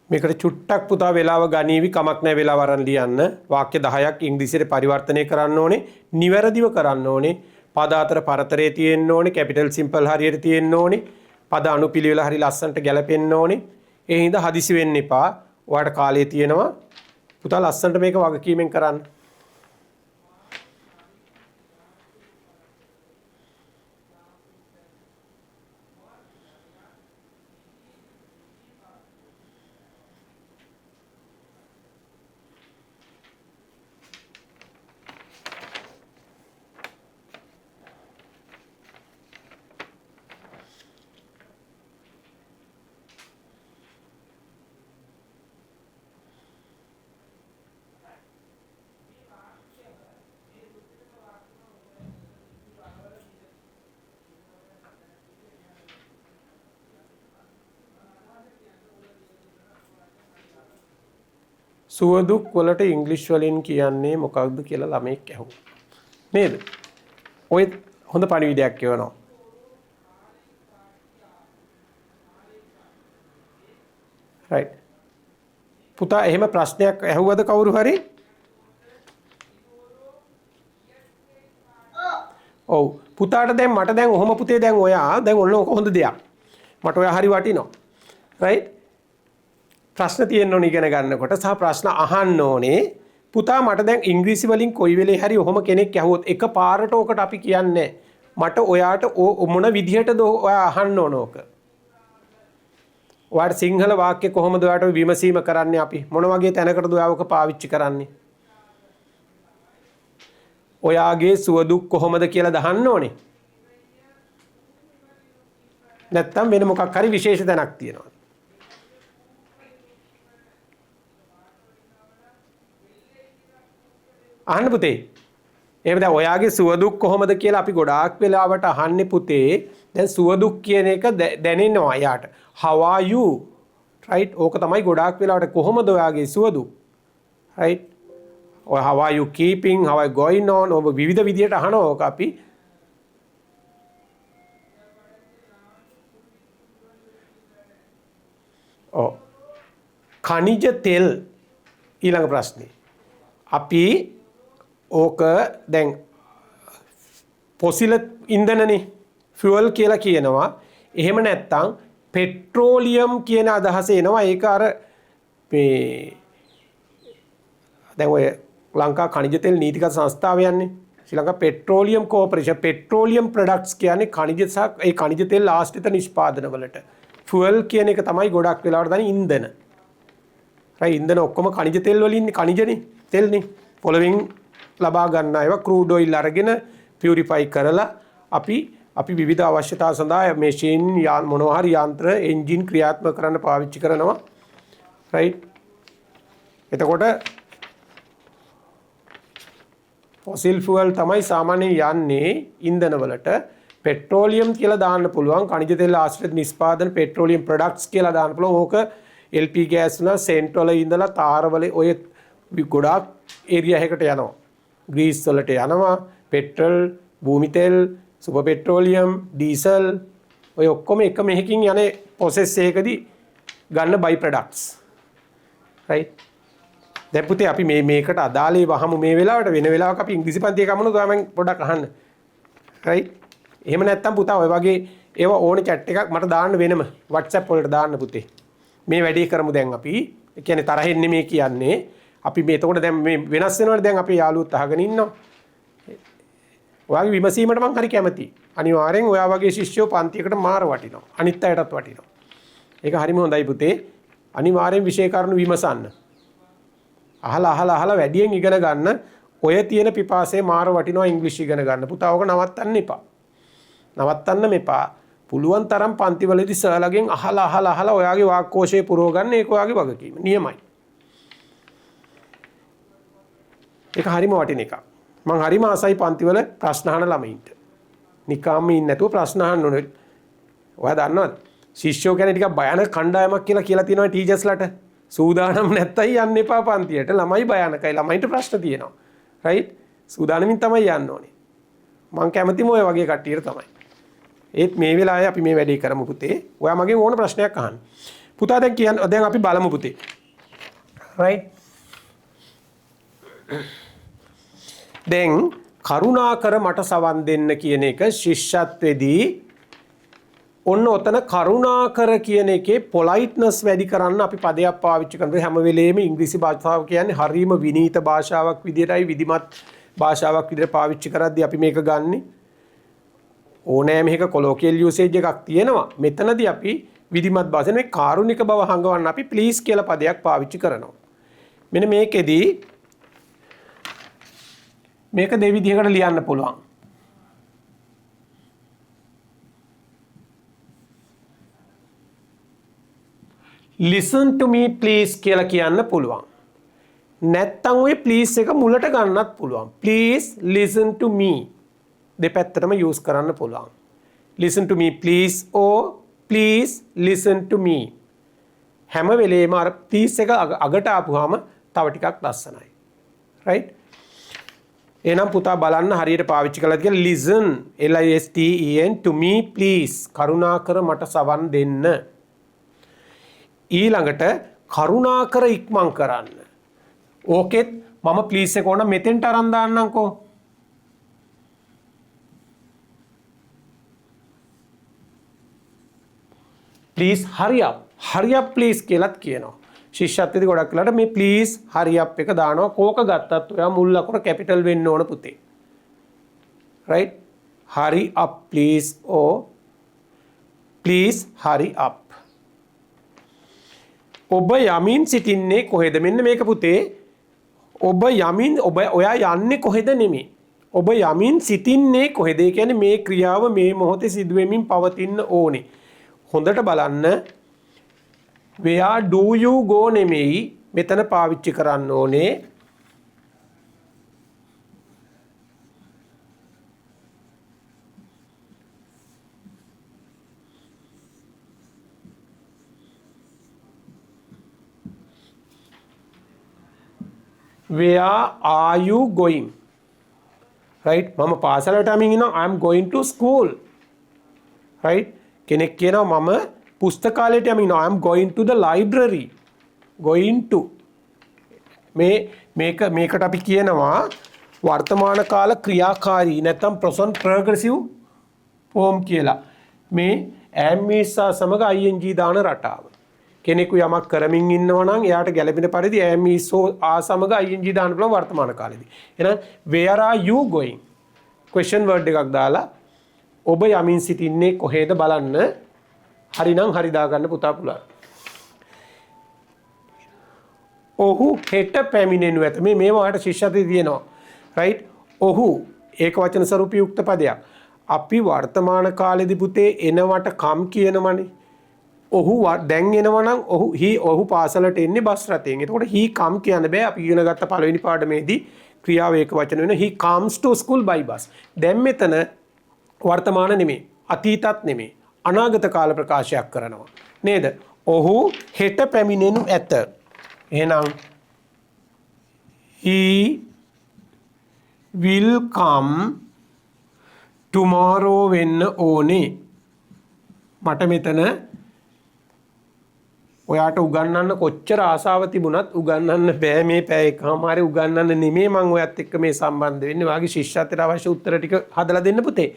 මේකට චුට්ටක් පුතා වෙලාව ගනීවි, කමක් නැහැ වෙලාව අරන් ලියන්න. වාක්‍ය 10ක් ඉංග්‍රීසියට පරිවර්තනය කරන්න ඕනේ, නිවැරදිව කරන්න ඕනේ. පද අතර පරතරය තියෙන්න ඕනේ, කැපිටල් සිම්පල් හරියට තියෙන්න ඕනේ, පද අනුපිළිවෙල හරි ලස්සනට ගැලපෙන්න ඕනේ. ඒ හින්දා හදිසි වෙන්න එපා. ඔයාට කාලය තියෙනවා. පුතා ලස්සනට මේක වගකීමෙන් කරන්න. සුවදුක් වලට ඉංග්‍රීසි වලින් කියන්නේ මොකක්ද කියලා ළමයෙක් ඇහුවා. නේද? ඔය හොඳ පණිවිඩයක් එවනවා. රයිට්. පුතා එහෙම ප්‍රශ්නයක් ඇහුවද කවුරු හරි? ඔව්. පුතාට දැන් මට දැන් ඔහොම පුතේ දැන් ඔයා දැන් ඔන්න ඔක හොඳ දෙයක්. මට ඔයා හරි වටිනවා. රයිට්? ප්‍රශ්න තියෙන්න ඕනේ ඉගෙන ගන්නකොට සහ ප්‍රශ්න අහන්න ඕනේ. පුතා මට දැන් ඉංග්‍රීසි වලින් කොයි වෙලේ හරි ඔහොම කෙනෙක් ඇහුවොත් එක පාරට ඕකට අපි කියන්නේ මට ඔයාට මොන විදිහටද ඔයා අහන්න ඕන ඕක? ඔයාට සිංහල වාක්‍ය කොහොමද ඔයාට විමසීම කරන්නේ අපි? මොන වගේ තැනකටද ඔයා ඕක පාවිච්චි කරන්නේ? ඔයාගේ සුව දුක් කොහොමද කියලා දහන්න ඕනේ. නැත්තම් වෙන මොකක් හරි විශේෂ තැනක් තියෙනවා. අහන්න පුතේ. එහෙම දැන් ඔයාගේ සුව දුක් කොහොමද කියලා අපි ගොඩාක් වෙලාවට අහන්නේ පුතේ. දැන් සුව දුක් කියන එක දැනෙනවා එයාට. How are you? Right? ඕක තමයි ගොඩාක් වෙලාවට කොහොමද ඔයාගේ සුව දුක්? Right? ඔය how are you keeping? How are you going on? ඔබ විවිධ විදියට අහනවා ඕක අපි. ඔව්. ඛනිජ තෙල් ඊළඟ ප්‍රශ්නේ. අපි ඕක දැන් පොසිල ඉන්ධනනේ. ෆියුවල් කියලා කියනවා. එහෙම නැත්නම් පෙට්‍රෝලියම් කියන අදහස එනවා. ඒක අර මේ දැන් ඔය ලංකා ඛනිජ තෙල් නීතිගත සංස්ථාව යන්නේ. Sri Lanka petroleum corporation petroleum products කියන්නේ ඛනිජ සහ ඒ ඛනිජ තෙල් ආශ්‍රිත නිෂ්පාදන වලට. ෆුවල් කියන එක තමයි ගොඩක් වෙලාවට දාන්නේ ඉන්ධන. රයිට්, ඉන්ධන ඔක්කොම ඛනිජ තෙල් වලින් ඛනිජනේ තෙල්නේ. පොළවෙන් ලබා ගන්න ඒවා ක්‍රූඩ් ඔයිල් අරගෙන පියුරිෆයි කරලා අපි විවිධ අවශ්‍යතා සඳහා මැෂින් මොනවා හරි යන්ත්‍ර එන්ජින් ක්‍රියාත්මක කරන්න පාවිච්චි කරනවා. රයිට්, එතකොට ෆොසිල් ෆුවල් තමයි සාමාන්‍යයෙන් යන්නේ ඉන්ධන වලට. පෙට්‍රෝලියම් කියලා දාන්න පුළුවන්. ඛනිජ තෙල් ආශ්‍රිත නිෂ්පාදන පෙට්‍රෝලියම් ප්‍රොඩක්ට්ස් කියලා දාන්න පුළුවන්. ඕක LP gas වල සෙන්ට් වල ඉඳලා තාර වල ඔය ගොඩාක් ඒරියා එකකට යනවා. ග්‍රීස් වලට යනවා. පෙට්‍රල්, භූමි තෙල්, සුපර් පෙට්‍රෝලියම්, ඩීසල් ඔය ඔක්කොම එක මෙහකින් යන ප්‍රොසෙස් එකකදී ගන්න බයි ප්‍රොඩක්ට්ස්. රයිට්, දැන් පුතේ අපි මේකට අදාළ ඒවා අහමු මේ වෙලාවට. වෙන වෙලාවක අපි ඉංග්‍රීසි පන්තියේ කමනොත් ඔයා මං පොඩ්ඩක් අහන්න. රයිට්, එහෙම නැත්තම් පුතා ඔය වගේ ඒවා ඕනේ චැට් එකක් මට දාන්න වෙනම WhatsApp වලට දාන්න පුතේ. මේ වැඩේ කරමු දැන් අපි. ඒ කියන්නේ තරහෙන් නෙමෙයි කියන්නේ. අපි මේ එතකොට දැන් මේ වෙනස් වෙනවනේ. දැන් අපේ යාළුවොත් අහගෙන ඉන්නවා. ඔයාගේ විමසීමට මං හරි කැමතියි. අනිවාර්යෙන් ඔයා වගේ ශිෂ්‍යයෝ පන්තියකට මාර වටිනවා. අනිත් අයටත් වටිනවා. ඒක හරිම හොඳයි පුතේ. අනිවාර්යෙන් විෂය කරුණු විමසන්න. අහලා අහලා අහලා වැඩියෙන් ඉගෙන ගන්න. ඔය තියෙන පිපාසය මාර වටිනවා ඉංග්‍රීසි ඉගෙන ගන්න. පුතා ඔක නවත්තන්න එපා. නවත්තන්න මෙපා. පුළුවන් තරම් පන්තිවලදී සර්ලගෙන් අහලා අහලා අහලා ඔයාගේ වාක්කෝෂය පුරව ගන්න. ඒක ඔයාගේ වගකීම. නියමයි. ඒක හරිම වටින එකක්. මං හරිම ආසයි පන්තිවල ප්‍රශ්න අහන ළමයින්ට. නිකම්ම ඉන්නේ නැතුව ප්‍රශ්න අහන්න ඕනේ. ඔයා දන්නවද? ශිෂ්‍යයෝ කියන්නේ ටිකක් භයානක කණ්ඩායමක් කියලා කියලා තියෙනවා ටීචර්ස්ලාට. සූදානම් නැත්තයි යන්න එපා පන්තියට. ළමයි භයානකයි. ළමයින්ට ප්‍රශ්න තියෙනවා. රයිට්? සූදානමින් තමයි යන්න ඕනේ. මං කැමතිම ඔය වගේ කට්ටියට තමයි. ඒත් මේ වෙලාවේ අපි මේ වැඩේ කරමු පුතේ. ඔයා මගෙන් ඕන ප්‍රශ්නයක් අහන්න. පුතා දැන් කියන්න, දැන් අපි බලමු පුතේ. රයිට්? දැන් කරුණාකර මට සවන් දෙන්න කියන එක ශිෂ්‍යත්වයේදී ඔන්න ඔතන කරුණාකර කියන එකේ පොලයිට්නස් වැඩි කරන්න අපි පදයක් පාවිච්චි කරනවා. හැම වෙලේම ඉංග්‍රීසි භාෂාව කියන්නේ හරීම විනීත භාෂාවක් විදියටයි විධිමත් භාෂාවක් විදියට පාවිච්චි කරද්දී අපි මේක ගන්නෙ. ඕනෑම එකක කොලොකියල් යූසේජ් එකක් තියෙනවා. මෙතනදී අපි විධිමත් භාෂාවෙන් මේ කාරුණික බව හඟවන්න අපි ප්ලීස් කියලා පදයක් පාවිච්චි කරනවා. මෙන්න මේකෙදී මේක දෙවිදිහකට ලියන්න පුළුවන්. Listen to me please කියලා කියන්න පුළුවන්. නැත්තම් ඔය please එක මුලට ගන්නත් පුළුවන්. Please listen to me. දෙපැත්තටම use කරන්න පුළුවන්. Listen to me please or please listen to me. හැම වෙලේම අර please එක අගට ආපුවාම තව ටිකක් ලස්සනයි. Right? එහෙනම් පුතා බලන්න හරියට පාවිච්චි කළාද කියලා. Listen, L I S T E N, to me please. කරුණාකර මට සවන් දෙන්න. ඊළඟට කරුණාකර ඉක්මන් කරන්න. ඕකෙත් මම ප්ලීස් එක ඕන මෙතෙන්ට අරන් දාන්නම්කෝ. Please hurry up. Hurry up please කියලාත් කියනවා. ශිෂ්‍යත්වයේදී ගොඩක් වෙලාවට මේ ප්ලීස් හරි අප් එක දානවා. කෝක ගත්තත් ඔයා මුල් අකුර කැපිටල් වෙන්න ඕන පුතේ. Right? Hurry up please or please hurry up. ඔබ යමින් සිටින්නේ කොහෙද? මෙන්න මේක පුතේ. ඔබ යමින්, ඔබ ඔයා යන්නේ කොහෙද නෙමෙයි. ඔබ යමින් සිටින්නේ කොහෙද? ඒ කියන්නේ මේ ක්‍රියාව මේ මොහොතේ සිදුවෙමින් පවතින්න ඕනේ. හොඳට බලන්න. Where do you go නෙමෙයි මෙතන පාවිච්චි කරන්න ඕනේ. Where are you going? Right? මම පාසලට යමින් ඉන්නවා. I am going to school. Right? කෙනෙක් කියනවා මම පුස්තකාලයට යමින් ඉන්නවා. I am going to the library. Going to. මේකට අපි කියනවා වර්තමාන කාල ක්‍රියාකාරී නැත්නම් present progressive Form කියලා. මේ am is are සමග ing දාන රටාව. කෙනෙකු යමක් කරමින් ඉන්නවා නම් එයාට ගැළපෙන පරිදි am is are සමග ing දාන්න පුළුවන් වර්තමාන කාලෙදී. එහෙනම් where are you going? Question word එකක් දාලා ඔබ යමින් සිටින්නේ කොහේද බලන්න. හරිනම් හරි දාගන්න පුතා පුළුවන්. ඔහු හෙට පැමිණෙනු ඇත. මේවා ඔයාලට ශිෂ්‍යත්වයේ තියෙනවා. රයිට්? ඔහු ඒක වචන ස්වරූපී යුක්ත පදයක්. අපි වර්තමාන කාලෙදි පුතේ එනවට කම් කියනවනේ. ඔහු දැන් එනවනම් ඔහු he ඔහු පාසලට එන්නේ බස් රථයෙන්. එතකොට he come කියන්න බෑ. අපි ඉගෙන ගත්ත පළවෙනි පාඩමේදී ක්‍රියාව ඒක වචන වෙන he comes to school by bus. දැන් මෙතන වර්තමාන නෙමෙයි, අතීතත් නෙමෙයි, අනාගත කාල ප්‍රකාශයක් කරනවා නේද? ඔහු හෙට පැමිණෙනු ඇත. එහෙනම් he will come tomorrow වෙන්න ඕනේ. මට මෙතන ඔයාට උගන්වන්න කොච්චර ආසාව තිබුණත් උගන්වන්න බෑ. මේ පැය එකමාරේ උගන්වන්න නෙමෙයි මං ඔයත් එක්ක මේ සම්බන්ධ වෙන්නේ. ඔයාගේ ශිෂ්‍යත්වයට අවශ්‍ය උත්තර ටික හදලා දෙන්න පුතේ.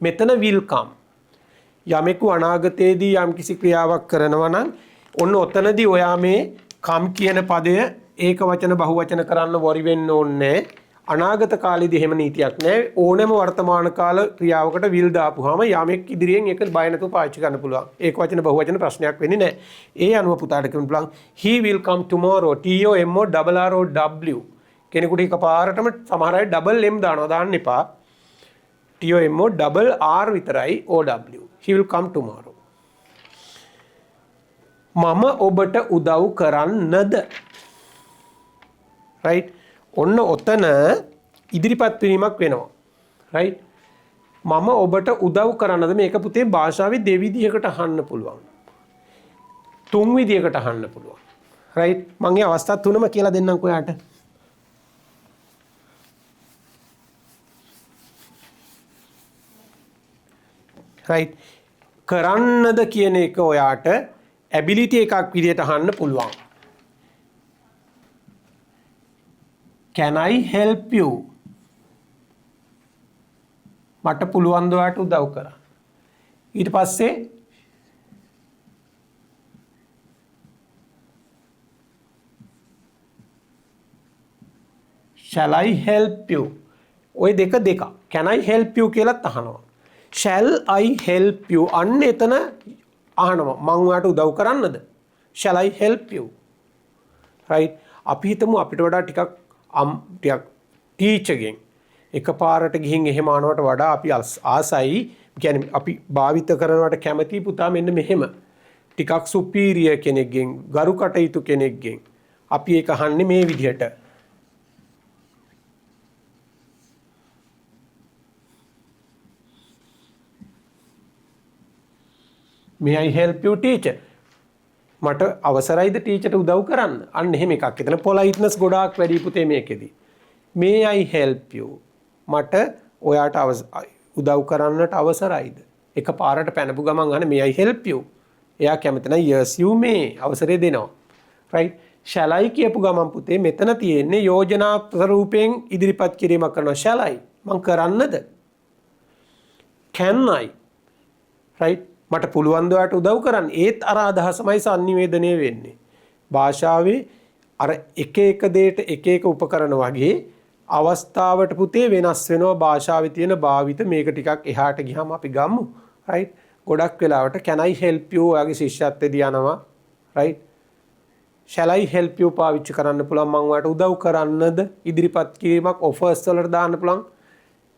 මෙතන will come. යමෙකු අනාගතයේදී යම්කිසි ක්‍රියාවක් කරනවා නම් ඔන්න ඔතනදී ඔයා මේ come කියන පදය ඒක වචන බහුවචන කරන්න වරි වෙන්න ඕනේ. අනාගත කාලෙදී එහෙම නීතියක් නෑ. ඕනෑම වර්තමාන කාල ක්‍රියාවකට will දාපුවාම යමෙක් ඉදිරියෙන් ඒක බය නැතුව පාවිච්චි කරන්න පුළුවන්. ඒක වචන බහුවචන ප්‍රශ්නයක් වෙන්නේ නෑ. ඒ අනුව පුතාට කියන්න පුළුවන් he will come tomorrow. T O M O R R O W. කෙනෙකුට එකපාරටම සමහර අය ඩබල් M දානවා. දාන්න එපා. T O M O double R විතරයි O W. He will come tomorrow. මම ඔබට උදව් කරන්නද? Right? ඔන්න ඔතන ඉදිරිපත් වීමක් වෙනවා. Right? මම ඔබට උදව් කරන්නද? මේක පුතේ භාෂාවේ දෙවිදිහකට අහන්න පුළුවන්. තුන් විදිහකට අහන්න පුළුවන්. Right? මම මේ අවස්ථා තුනම කියලා දෙන්නම්කෝ ඔයාට. Right? කරන්නද කියන එක ඔයාට ඇබිලිටි එකක් විදිහට අහන්න පුළුවන්. Can I help you? මට පුළුවන් ද ඔයාට උදව් කරන්න? ඊට පස්සේ shall I help you? ඔය දෙක දෙකක්. Can I help you කියලාත් අහනවා. Shall I help you? අන්න එතන අහනවා. මං ඔයාට උදව් කරන්නද? Shall I help you? Right? අපි හිතමු අපිට වඩා ටිකක් ටීචර්ගෙන් එකපාරට ගිහින් එහෙම අහනවට වඩා අපි ආසයි, අපි භාවිත කරනවට කැමති පුතා මෙන්න මෙහෙම ටිකක් සුපීරියර් කෙනෙක්ගෙන්, ගරු කටයුතු කෙනෙක්ගෙන් අපි ඒක අහන්නේ මේ විදිහට. May I help you teacher? මට අවසරයිද ටීචර්ට උදව් කරන්න? අන්න එහෙම එකක්. එතන පොලයිට්නස් ගොඩාක් වැඩි පුතේ මේකෙදි. May I help you? මට ඔයාට උදව් කරන්නට අවසරයිද? එක පාරට පැනපු ගමන් අහන may I help you? එයා කැමති නම් yes you may අවසරය දෙනවා. Right? Shall I කියපු ගමන් පුතේ මෙතන තියෙන්නේ යෝජනා ස්වරූපයෙන් ඉදිරිපත් කිරීමක් කරනවා. Shall I? මං කරන්නද? Can I? Right? මට පුළුවන් ද ඔයාට උදව් කරන්න? ඒත් අර අදහසමයි sannivedanaya වෙන්නේ. භාෂාවේ අර එක එක දෙයට එක එක උපකරණ වගේ අවස්ථාවට පුතේ වෙනස් වෙනවා භාෂාවේ තියෙන භාවිත. මේක ටිකක් එහාට ගියාම අපි ගමු. Right? ගොඩක් වෙලාවට can I help you ඔයාගේ ශිෂ්‍යත්වයේදී යනවා. Right? Shall I help you පාවිච්චි කරන්න පුළුවන්. මං ඔයාට උදව් කරන්නද? ඉදිරිපත් කිරීමක් ඔෆර්ස් වලට දාන්න පුළුවන්.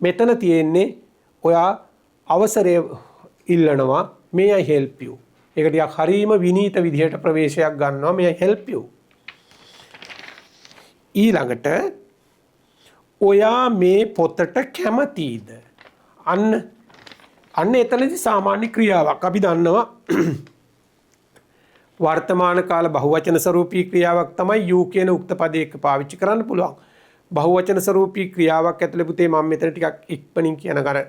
මෙතන තියෙන්නේ ඔයා අවසරය ඉල්ලනවා. May I help you? ඒක ටිකක් හරීම විනීත විදිහට ප්‍රවේශයක් ගන්නවා. May I help you? ඊළඟට ඔයා මේ පොතට කැමතිද? අන්න එතනදි සාමාන්‍ය ක්‍රියාවක් අපි දන්නවා. වර්තමාන කාල බහුවචන ස්වරූපී ක්‍රියාවක් තමයි you කියන උක්ත පදයක එක්ක පාවිච්චි කරන්න පුළුවන්. බහුවචන ස්වරූපී ක්‍රියාවක් ඇතුලේ පුතේ මම මෙතන ටිකක් ඉක්මනින් කියන කර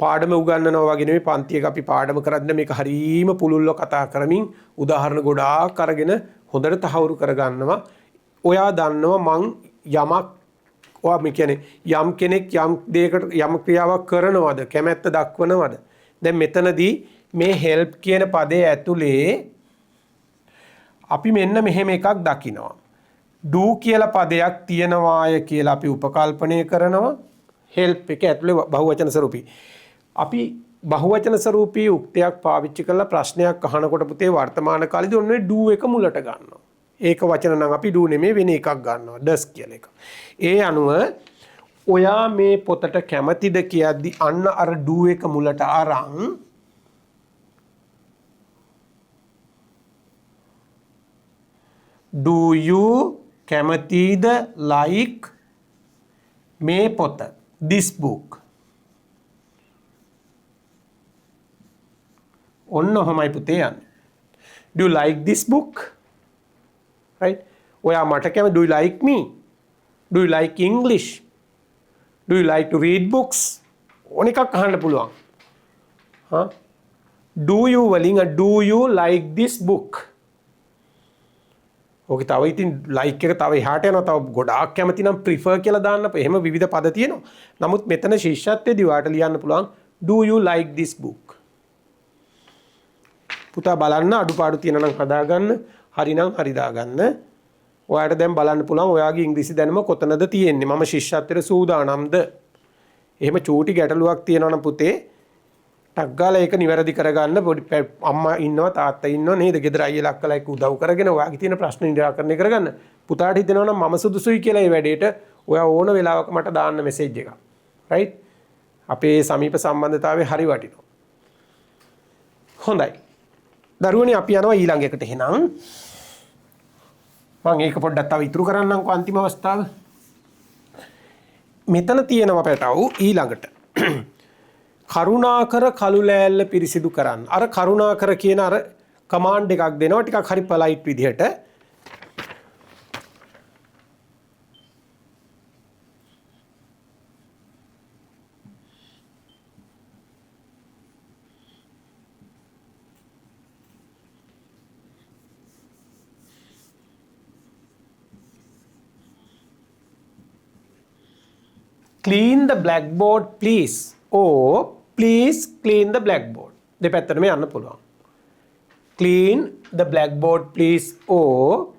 පාඩම උගන්වනවා වගේ නෙමෙයි පන්තියක අපි පාඩම කරද්දී මේක හරීම පුළුල්ව කතා කරමින් උදාහරණ ගොඩාක් අරගෙන හොඳට තහවුරු කරගන්නවා. ඔයා දන්නවා මං යමක් ඔයා මේ කියන්නේ යම් කෙනෙක් යම් දෙයකට යම් ක්‍රියාවක් කරනවද කැමැත්ත දක්වනවද දැන් මෙතනදී මේ help කියන පදයේ ඇතුලේ අපි මෙන්න මෙහෙම එකක් දකිනවා. Do කියලා පදයක් තියෙනවාය කියලා අපි උපකල්පනය කරනවා. Help එක ඇතුලේ බහුවචන ස්වරූපී. අපි බහුවචන ස්වරූපී උක්තයක් පාවිච්චි කරලා ප්‍රශ්නයක් අහනකොට පුතේ වර්තමාන කාලේදී ඔන්න ඔය do එක මුලට ගන්නවා. ඒක වචන නම් අපි do නෙමෙයි වෙන එකක් ගන්නවා, does කියලා එක. ඒ අනුව ඔයා මේ පොතට කැමතිද කියද්දි අන්න අර do එක මුලට අරන් do you කැමතිද like මේ පොත, this book. ඔන්න ඔහොමයි පුතේ යන්නේ. Do you like this book? Right? ඔයා මට කැමති, do you like me? Do you like English? Do you like to read books? ඕන එකක් අහන්න පුළුවන්. හා? Do you වලින් do you like this book? ඕකේ තව ඉතින් like එක තව එහාට යනවා. තව ගොඩාක් කැමති නම් prefer කියලා දාන්න. එහෙම විවිධ පද තියෙනවා. නමුත් මෙතන ශිෂ්‍යත්වයේදී ඔයාට ලියන්න පුළුවන් do you like this book? පුතා බලන්න අඩුපාඩු තියෙනවා නම් හදාගන්න, හරි නම් හරි දාගන්න. ඔයාට දැන් බලන්න පුළුවන් ඔයාගේ ඉංග්‍රීසි දැනුම කොතනද තියෙන්නේ, මම ශිෂ්‍යත්වයට සූදානම්ද? එහෙම චූටි ගැටලුවක් තියෙනවා නම් පුතේ ටක් ගාලා ඒක නිවැරදි කරගන්න. පොඩි අම්මා ඉන්නවා තාත්තා ඉන්නවා නේද, ගෙදර අයියලා අක්කලා එක්ක උදව් කරගෙන ඔයාගේ තියෙන ප්‍රශ්න නිරාකරණය කරගන්න. පුතාට හිතෙනවා නම් මම සුදුසුයි කියලා මේ වැඩේට ඔයා ඕන වෙලාවක මට දාන්න මෙසේජ් එකක්. රයිට්? අපේ සමීප සම්බන්ධතාවය හරි වටිනවා. හොඳයි. දරුවනේ අපි යනවා ඊළඟ එකට එහෙනම්. මං ඒක පොඩ්ඩක් තව ඉතුරු කරන්නම්කෝ අන්තිම අවස්ථාව. මෙතන තියෙනවා පැටවු ඊළඟට. කරුණාකර කළු ලෑල්ල පිරිසිදු කරන්න. අර කරුණාකර කියන අර කමාන්ඩ් එකක් දෙනවා ටිකක් හරි පොලයිට් විදිහට. Clean the blackboard please, or please clean the blackboard. දෙපැත්තටම යන්න පුළුවන්. Clean the blackboard please, or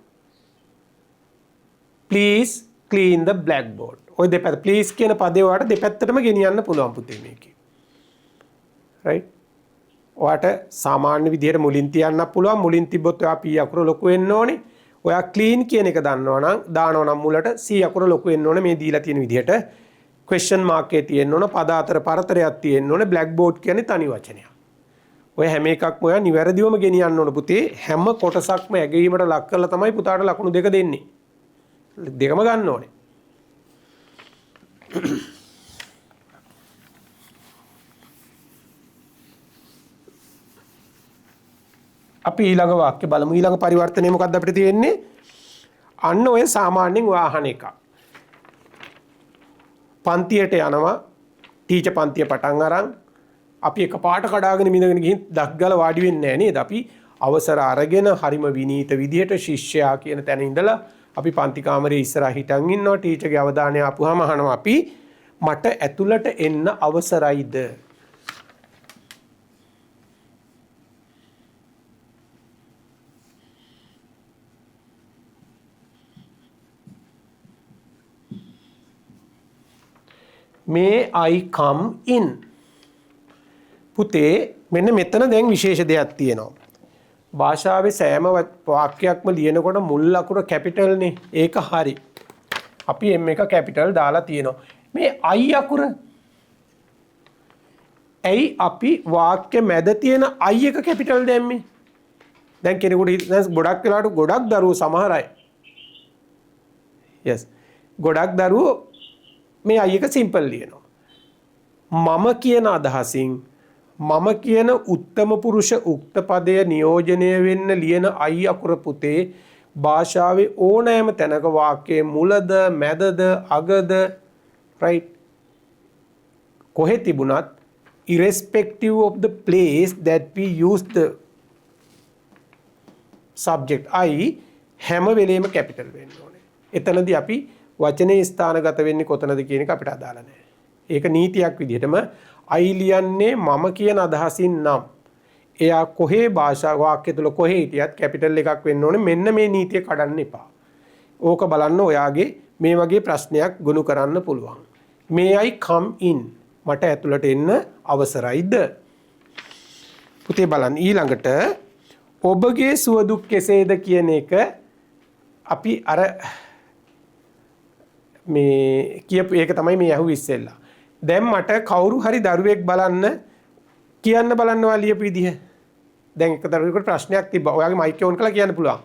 please clean the blackboard. ඔය දෙපැත්ත please කියන පදේ ඔයාලට දෙපැත්තටම ගෙනියන්න පුළුවන් පුතේ මේකේ. Right? ඔයාට සාමාන්‍ය විදිහට මුලින් තියන්නත් පුළුවන්. මුලින් තිබ්බොත් ඔයා P අකුර ලොකු වෙන්න ඕනේ. ඔයා clean කියන එක දන්නවා නම් දානවා නම් මුලට C අකුර ලොකු වෙන්න ඕනේ මේ දීලා තියෙන විදිහට. Question mark එකේ තියෙන්න ඕන, පද අතර පරතරයක් තියෙන්න ඕන, blackboard කියන්නේ තනි වචනයක්. ඔය හැම එකක්ම ඔයා නිවැරදිවම ගෙනියන්න ඕන පුතේ. හැම කොටසක්ම ඇගීමට ලක් කරලා තමයි පුතාට ලකුණු දෙක දෙන්නේ. දෙකම ගන්න ඕනේ. අපි ඊළඟ වාක්‍ය බලමු. ඊළඟ පරිවර්තනය මොකක්ද අපිට තියෙන්නේ? අන්න ඔය සාමාන්‍යයෙන් ඔයා අහන එක. පන්තියට යනවා, ටීචර් පන්තිය පටන් අරන් අපි එකපාරට කඩාගෙන මිදගෙන ගිහින් දක් ගාලා වාඩි වෙන්නේ නෑ නේද? අපි අවසර අරගෙන හරිම විනීත විදිහට ශිෂ්‍යයා කියන තැන ඉඳලා අපි පන්ති කාමරේ ඉස්සරහා හිටන් ඉන්නවා. ටීචර්ගේ අවධානය ආපුවාම අහනවා අපි මට ඇතුළට එන්න අවසරයිද? May I come in? පුතේ මෙන්න මෙතන දැන් විශේෂ දෙයක් තියෙනවා. භාෂාවේ සෑම වාක්‍යයක්ම ලියනකොට මුල් අකුර කැපිටල් නේ. ඒක හරි. අපි M එක කැපිටල් දාලා තියෙනවා. මේ I අකුර ඇයි අපි වාක්‍ය මැද තියෙන I එක කැපිටල් දැම්මේ? දැන් කෙනෙකුට දැන් ගොඩක් වෙලාවට ගොඩක් දරුවෝ සමහර අය yes ගොඩක් දරුවෝ මේ I එක සිම්පල් ලියනවා. මම කියන අදහසින් මම කියන උත්තම පුරුෂ උක්ත පදය නියෝජනය වෙන්න ලියන I අකුර පුතේ භාෂාවේ ඕනෑම තැනක වාක්‍යයේ මුලද මැදද අගද right කොහෙ තිබුණත් irrespective of the place that we use the subject I හැම වෙලේම කැපිටල් වෙන්න ඕනේ. එතනදී අපි වචනේ ස්ථානගත වෙන්නේ කොතනද කියන එක අපිට අදාළ නෑ. ඒක නීතියක් විදිහටම I ලියන්නේ මම කියන අදහසින් නම් එයා කොහේ භාෂා වාක්‍ය තුල කොහේ හිටියත් කැපිටල් එකක් වෙන්න ඕනේ. මෙන්න මේ නීතිය කඩන්න එපා. ඕක බලන්න ඔයාගේ මේ වගේ ප්‍රශ්නයක් ගොනු කරන්න පුළුවන්. May I come in? මට ඇතුළට එන්න අවසරයිද? පුතේ බලන්න ඊළඟට ඔබගේ සුව දුක් කෙසේද කියන එක අපි අර මේ කියපු ඒක තමයි මේ ඇහුවේ ඉස්සෙල්ලා. දැන් මට කවුරු හරි දරුවෙක් බලන්න කියන්න බලන්න ඔයා ලියපු විදිහ. දැන් එක දරුවෙකුට ප්‍රශ්නයක් තිබ්බා. ඔයාගේ මයික් එක ඔන් කරලා කියන්න පුළුවන්.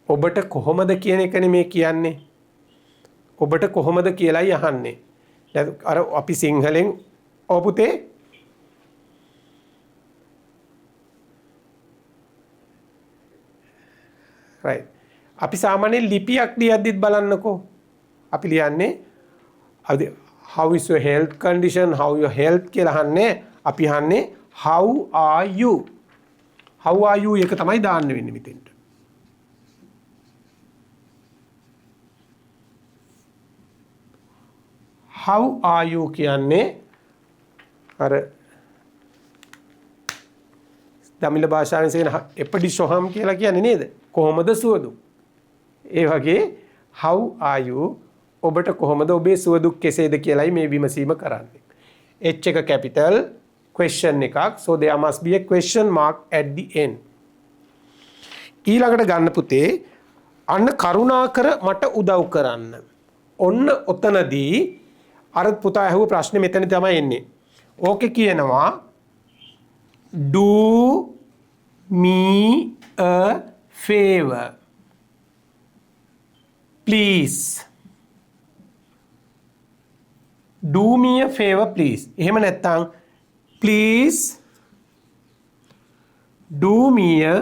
ඔබට කොහොමද කියන එකනේ මේ කියන්නේ. ඔබට කොහොමද කියලායි අහන්නේ. දැන් අර අපි සිංහලෙන් ඔව් පුතේ right. අපි සාමාන්‍යයෙන් ලිපියක් ලියද්දිත් බලන්නකෝ. අපි ලියන්නේ how is your health condition, how your health කියලා අහන්නේ. අපි අහන්නේ how are you. How are you එක තමයි දාන්න වෙන්නේ මෙතෙන්ට. How are you කියන්නේ අර දමිළ භාෂාවෙන් කියන එපඩි සොහම් කියලා කියන්නේ නේද? කොහොමද සුවදුක්? ඒ වගේ how are you ඔබට කොහොමද ඔබේ සුවදුක් කෙසේද කියලායි මේ විමසීම කරන්නේ. H එක capital question එකක්. So there must be a question mark at the end. ඊළඟට ගන්න පුතේ අන්න කරුණාකර මට උදව් කරන්න. ඔන්න ඔතනදී අර පුතා ඇහුව ප්‍රශ්නේ මෙතන තමයි එන්නේ. ඕකේ කියනවා do me a favor please. Do me a favor please. එහෙම නැත්නම් please do me a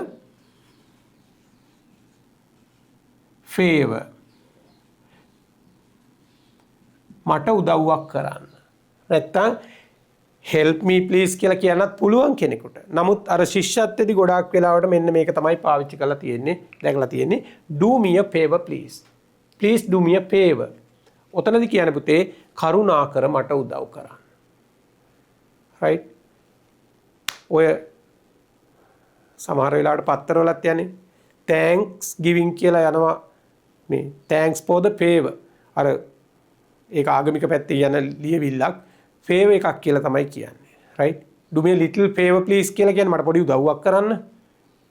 favor. මට උදව්වක් කරන්න. නැත්නම් help me please කියලා කියන්නත් පුළුවන් කෙනෙකුට. නමුත් අර ශිෂ්‍යත්වයේදී ගොඩාක් වෙලාවට මෙන්න මේක තමයි පාවිච්චි කරලා තියෙන්නේ, දැකලා තියෙන්නේ. Do me a favor please. Please do me a favor. ඔතනදි කියන්නේ පුතේ කරුණාකර මට උදව් කරන්න. Right? ඔය සමහර වෙලාවට පත්තරවලත් යන්නේ thanks giving කියලා යනවා. මේ thanks for the favor. අර ඒක ආගමික පැත්තේ යන ලියවිල්ලක් favor එකක් කියලා තමයි කියන්නේ. Right? Do me a little favor please කියලා කියන්නේ මට පොඩි උදව්වක් කරන්න.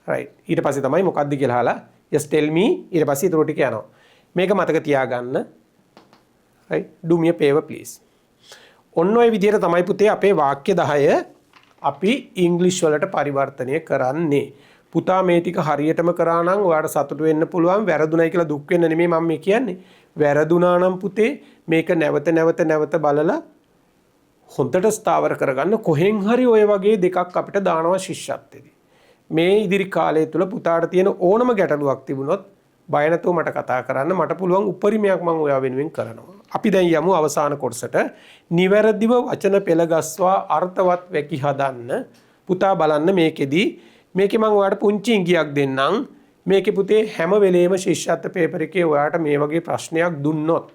Right? ඊට පස්සේ තමයි මොකද්ද කියලා අහලා just tell me ඊට පස්සේ ඊටු ටික යනවා. මේක මතක තියාගන්න. Right? Do me a favor please. ඔන්න ඔය විදිහට තමයි පුතේ අපේ වාක්‍ය 10 අපි ඉංග්‍රීසි වලට පරිවර්තනය කරන්නේ. පුතා මේ ටික හරියටම කරා නම් ඔයාට සතුටු වෙන්න පුළුවන්. වැරදුණයි කියලා දුක් වෙන්න නෙමෙයි මම මේ කියන්නේ. වැරදුනා නම් පුතේ මේක නැවත නැවත නැවත බලලා හොඳට ස්ථාවර කරගන්න. කොහෙන් හරි ඔය වගේ දෙකක් අපිට දානවා ශිෂ්‍යත්වෙදී. මේ ඉදිරි කාලය තුල පුතාට තියෙන ඕනම ගැටලුවක් තිබුණොත් බය නැතුව මට කතා කරන්න. මට පුළුවන් උපරිමයක් මං ඔයා වෙනුවෙන් කරනවා. අපි දැන් යමු අවසාන කොටසට. නිවැරදිව වචන පෙළ ගස්වා අර්ථවත් වැකි හදන්න. පුතා බලන්න මේකෙදි මේකේ මං ඔයාට පුංචි ඉඟියක් දෙන්නම්. මේකේ පුතේ හැම වෙලේම ශිෂ්‍යත්ව පේපර් එකේ ඔයාට මේ වගේ ප්‍රශ්නයක් දුන්නොත්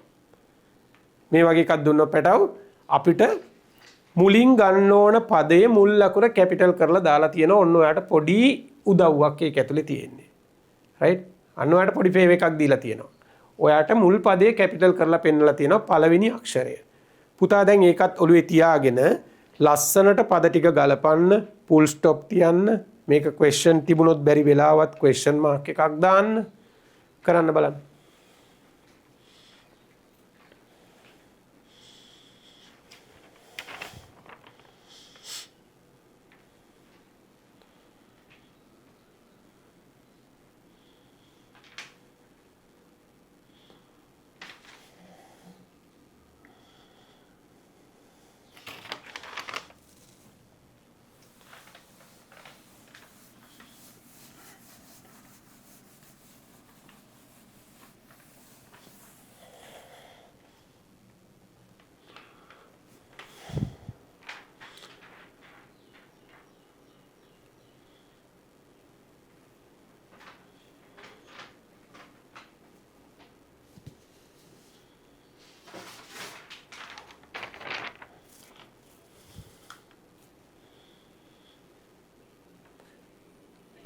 මේ වගේ එකක් දුන්නොත් පැටව් අපිට මුලින් ගන්න ඕන පදයේ මුල් ලකුර කැපිටල් කරලා දාලා තියෙනවා. ඔන්න ඔයාට පොඩි උදව්වක් ඒක ඇතුලේ තියෙන්නේ. රයිට්? අන්න ඔයාට පොඩි ෆේවර් එකක් දීලා තියෙනවා. ඔයාට මුල් පදයේ කැපිටල් කරලා පෙන්නලා තියෙනවා පළවෙනි අක්ෂරය. පුතා දැන් ඒකත් ඔළුවේ තියාගෙන ලස්සනට පද ටික ගලපන්න, ෆුල් ස්ටොප් තියන්න, මේක ක්වෙස්චන් තිබුණොත් බැරි වෙලාවත් ක්වෙස්චන් මාක් එකක් දාන්න කරන්න බලන්න.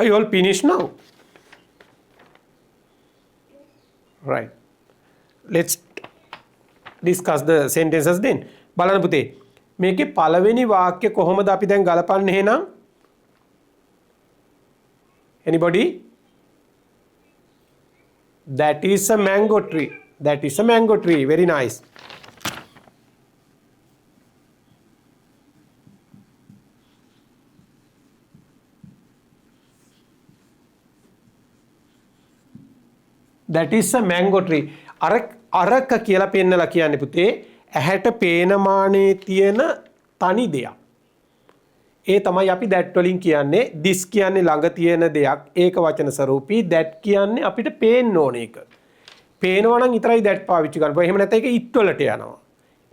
Are you all finished now? Right. Let's discuss the sentences then. බලන්න පුතේ. මේකේ පළවෙනි වාක්‍ය කොහොමද අපි දැන් ගලපන්නේ එහෙනම්? Anybody? That is a mango tree. That is a mango tree. Very nice. That is a mango tree. අර අරක කියලා පෙන්නලා කියන්නේ පුතේ ඇහැට පේන මානේ තියෙන තනි දෙයක්. ඒ තමයි අපි that වලින් කියන්නේ. This කියන්නේ ළඟ තියෙන දෙයක්, ඒක වචන ස්වරූපී. That කියන්නේ අපිට පේන්න ඕන එක. පේනවා නම් විතරයි that පාවිච්චි කරන්න පුළුවන්. එහෙම නැත්නම් ඒක it වලට යනවා.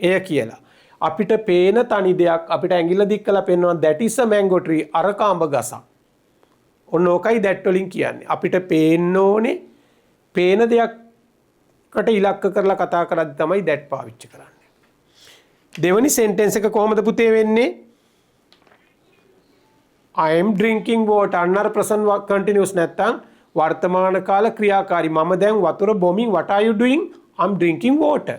එය කියලා. අපිට පේන තනි දෙයක් අපිට ඇඟිල්ල දික් කරලා පෙන්වනවා, that is a mango tree, අරක අඹ ගසක්. ඔන්න ඕකයි that වලින් කියන්නේ. අපිට පේන්න ඕනේ පේන දෙයක්කට ඉලක්ක කරලා කතා කරද්දි තමයි that පාවිච්චි කරන්නේ. දෙවනි සෙන්ටෙන්ස් එක කොහොමද පුතේ වෙන්නේ? I am drinking water. අන්න අර present continuous නැත්තම් වර්තමාන කාල ක්‍රියාකාරී. මම දැන් වතුර බොමින්. What are you doing? I'm drinking water.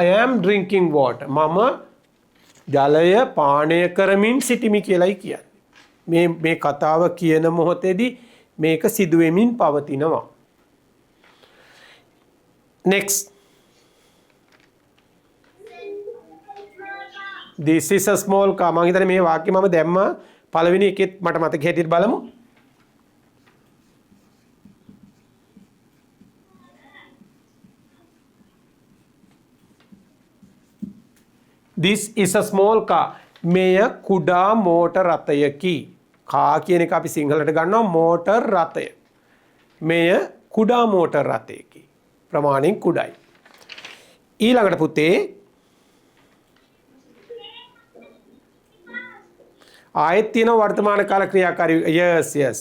I am drinking water. මම ජලය පානය කරමින් සිටිමි කියලයි කියන්නේ. මේ මේ කතාව කියන මොහොතේදී මේක සිදුවෙමින් පවතිනවා. Next. This is a small car. මං හිතන්නේ මේ වාක්‍ය මම දැම්මා පළවෙනි එකෙත් මට මතක හැටියට බලමු. This is a small car. මෙය කුඩා මෝටර් රථයකි. කා කියන එක අපි සිංහලට ගන්නවා මෝටර් රථය. මෙය කුඩා මෝටර් රථයකි. ප්‍රමාණයෙන් කුඩයි. ඊළඟට පුතේ ආයෙත් තියෙනවා වර්තමාන කාල ක්‍රියාකාරී. Yes, yes.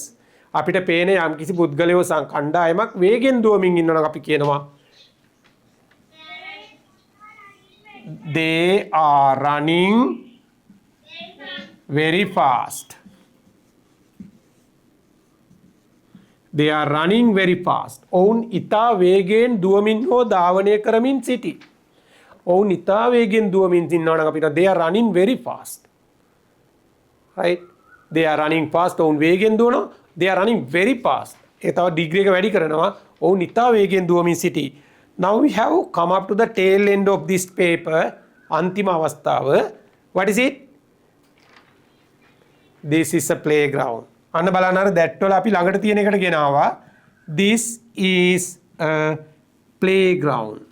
අපිට පේන යම්කිසි පුද්ගලයෝ කණ්ඩායමක් වේගෙන් දුවමින් ඉන්නවා නම් අපි කියනවා they are running very fast. They are running very fast. ඔවුන් ඉතා වේගයෙන් දුවමින් හෝ ධාවනය කරමින් සිටී. ඔවුන් ඉතා වේගයෙන් දුවමින් ඉන්නවා නම් අපිට they are running very fast. Right? They are running fast. ඔවුන් වේගයෙන් දුවනවා. They are running very fast. ඒ තව ඩිග්‍රී එක වැඩි කරනවා. ඔවුන් ඉතා වේගයෙන් දුවමින් සිටී. Now we have come up to the tail end of this paper. අන්තිම අවස්ථාව. What is it? This is a playground. අන්න බලන්න අර that වල අපි ළඟට තියෙන එකට ගෙනාවා. This is a playground.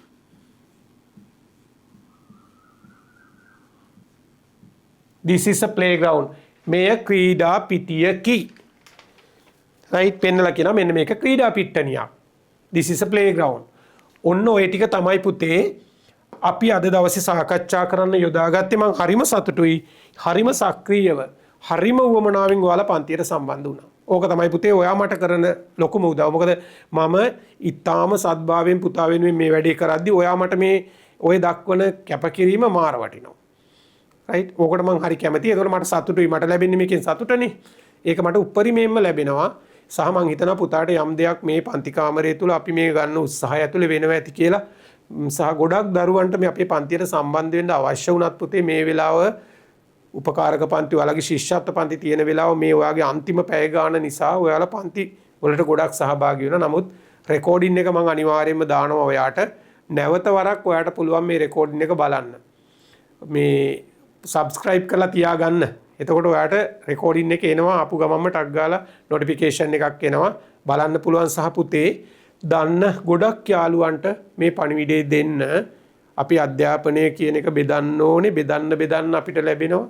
This is a playground. මෙය ක්‍රීඩා පිටියකි. Right, පෙන්නලා කියනවා මෙන්න මේක ක්‍රීඩා පිට්ටනියක්. This is a playground. ඔන්න ඔය ටික තමයි පුතේ අපි අද දවසේ සාකච්ඡා කරන්න යොදාගත්තේ. මං හරිම සතුටුයි, හරිම සක්‍රීයව, හරිම උවමනාවෙන් ඔයාලා පන්තියට සම්බන්ධ වුණා. ඕක තමයි පුතේ ඔයා මට කරන ලොකුම උදව්. මොකද මම ඉතාම සද්භාවයෙන් පුතා වෙනුවෙන් මේ වැඩේ කරද්දි ඔයා මට මේ ඔය දක්වන කැපකිරීම මාර වටිනවා. රයිට්? ඕකට මං හරි කැමතියි. ඒතකොට මට සතුටුයි. මට ලැබෙන්නේ මේකෙන් සතුටනේ. ඒක මට උපරිමයෙන්ම ලැබෙනවා. සහ මං හිතනවා පුතාට යම් දෙයක් මේ පන්ති කාමරය තුල අපි මේ ගන්න උත්සාහය ඇතුලේ වෙනවා ඇති කියලා. සහ ගොඩක් දරුවන්ට මේ අපේ පන්තියට සම්බන්ධ වෙන්න අවශ්‍ය වුණත් පුතේ මේ වෙලාව උපකාරක පන්ති, ඔයාලගේ ශිෂ්‍යත්ව පන්ති තියෙන වෙලාව මේ ඔයාගේ අන්තිම පැය ගාන නිසා ඔයාලා පන්ති වලට ගොඩක් සහභාගී වෙනවා. නමුත් රෙකෝඩින් එක මං අනිවාර්යයෙන්ම දානවා ඔයාට. නැවත වරක් ඔයාට පුළුවන් මේ රෙකෝඩින් එක බලන්න. මේ සබ්ස්ක්‍රයිබ් කරලා තියාගන්න. එතකොට ඔයාට රෙකෝඩින් එක එනවා ආපු ගමන්ම ටක් ගාලා නොටිෆිකේෂන් එකක් එනවා. බලන්න පුළුවන්. සහ පුතේ දන්න ගොඩක් යාළුවන්ට මේ පණිවිඩය දෙන්න. අපි අධ්‍යාපනය කියන එක බෙදන්න ඕනේ. බෙදන්න බෙදන්න අපිට ලැබෙනවා.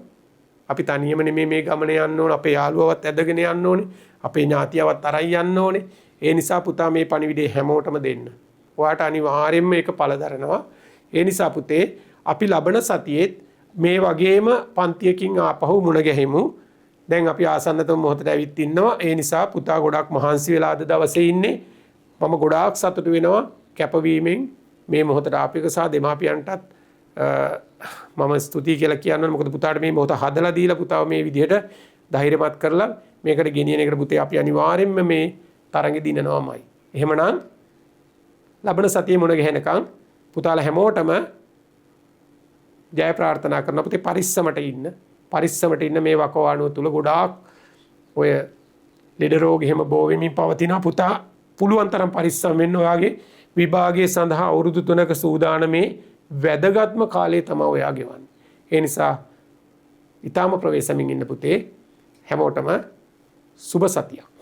අපි තනියම නෙමෙයි මේ ගමන යන්න ඕන. අපේ යාළුවවත් ඇදගෙන යන්න ඕනේ. අපේ ඥාතියවත් අරන් යන්න ඕනේ. ඒ නිසා පුතා මේ පණිවිඩය හැමෝටම දෙන්න. ඔයාට අනිවාර්යයෙන්ම මේක පළදරනවා. ඒ නිසා පුතේ අපි ලබන සතියේත් මේ වගේම පන්තියකින් ආපහු මුණ ගැහිමු. දැන් අපි ආසන්නතම මොහොතට ඇවිත් ඉන්නවා. ඒ නිසා පුතා ගොඩක් මහන්සි වෙලා අද දවසේ ඉන්නේ. මම ගොඩාක් සතුටු වෙනවා කැපවීමෙන් මේ මොහොතට ආපු එක සහ දෙමාපියන්ටත් මම ස්තුතියි කියලා කියන්න ඕනේ. මොකද පුතාට මේ මොහොත හදලා දීලා පුතාව මේ විදිහට ධෛර්යමත් කරලා මේකට ගෙනියන එකට පුතේ අපි අනිවාර්යෙන්ම මේ තරඟෙ දිනනවාමයි. එහෙමනම් ලබන සතියේ මුණ ගැහෙනකන් පුතාලා හැමෝටම ජය ප්‍රාර්ථනා කරනවා. පුතේ පරිස්සමට ඉන්න. පරිස්සමට ඉන්න මේ වකවානුව තුල ගොඩාක් ඔය ලෙඩ රෝග එහෙම බෝ වෙමින් පවතිනවා. පුතා පුළුවන් තරම් පරිස්සම් වෙන්න. ඔයාගේ විභාගයේ සඳහා අවුරුදු 3ක සූදානමේ වැදගත්ම කාලය තමයි ඔයා ගෙවන්නේ. ඒ නිසා ඊටාම ප්‍රවේශමින් ඉන්න පුතේ. හැමෝටම සුබ සතියක්.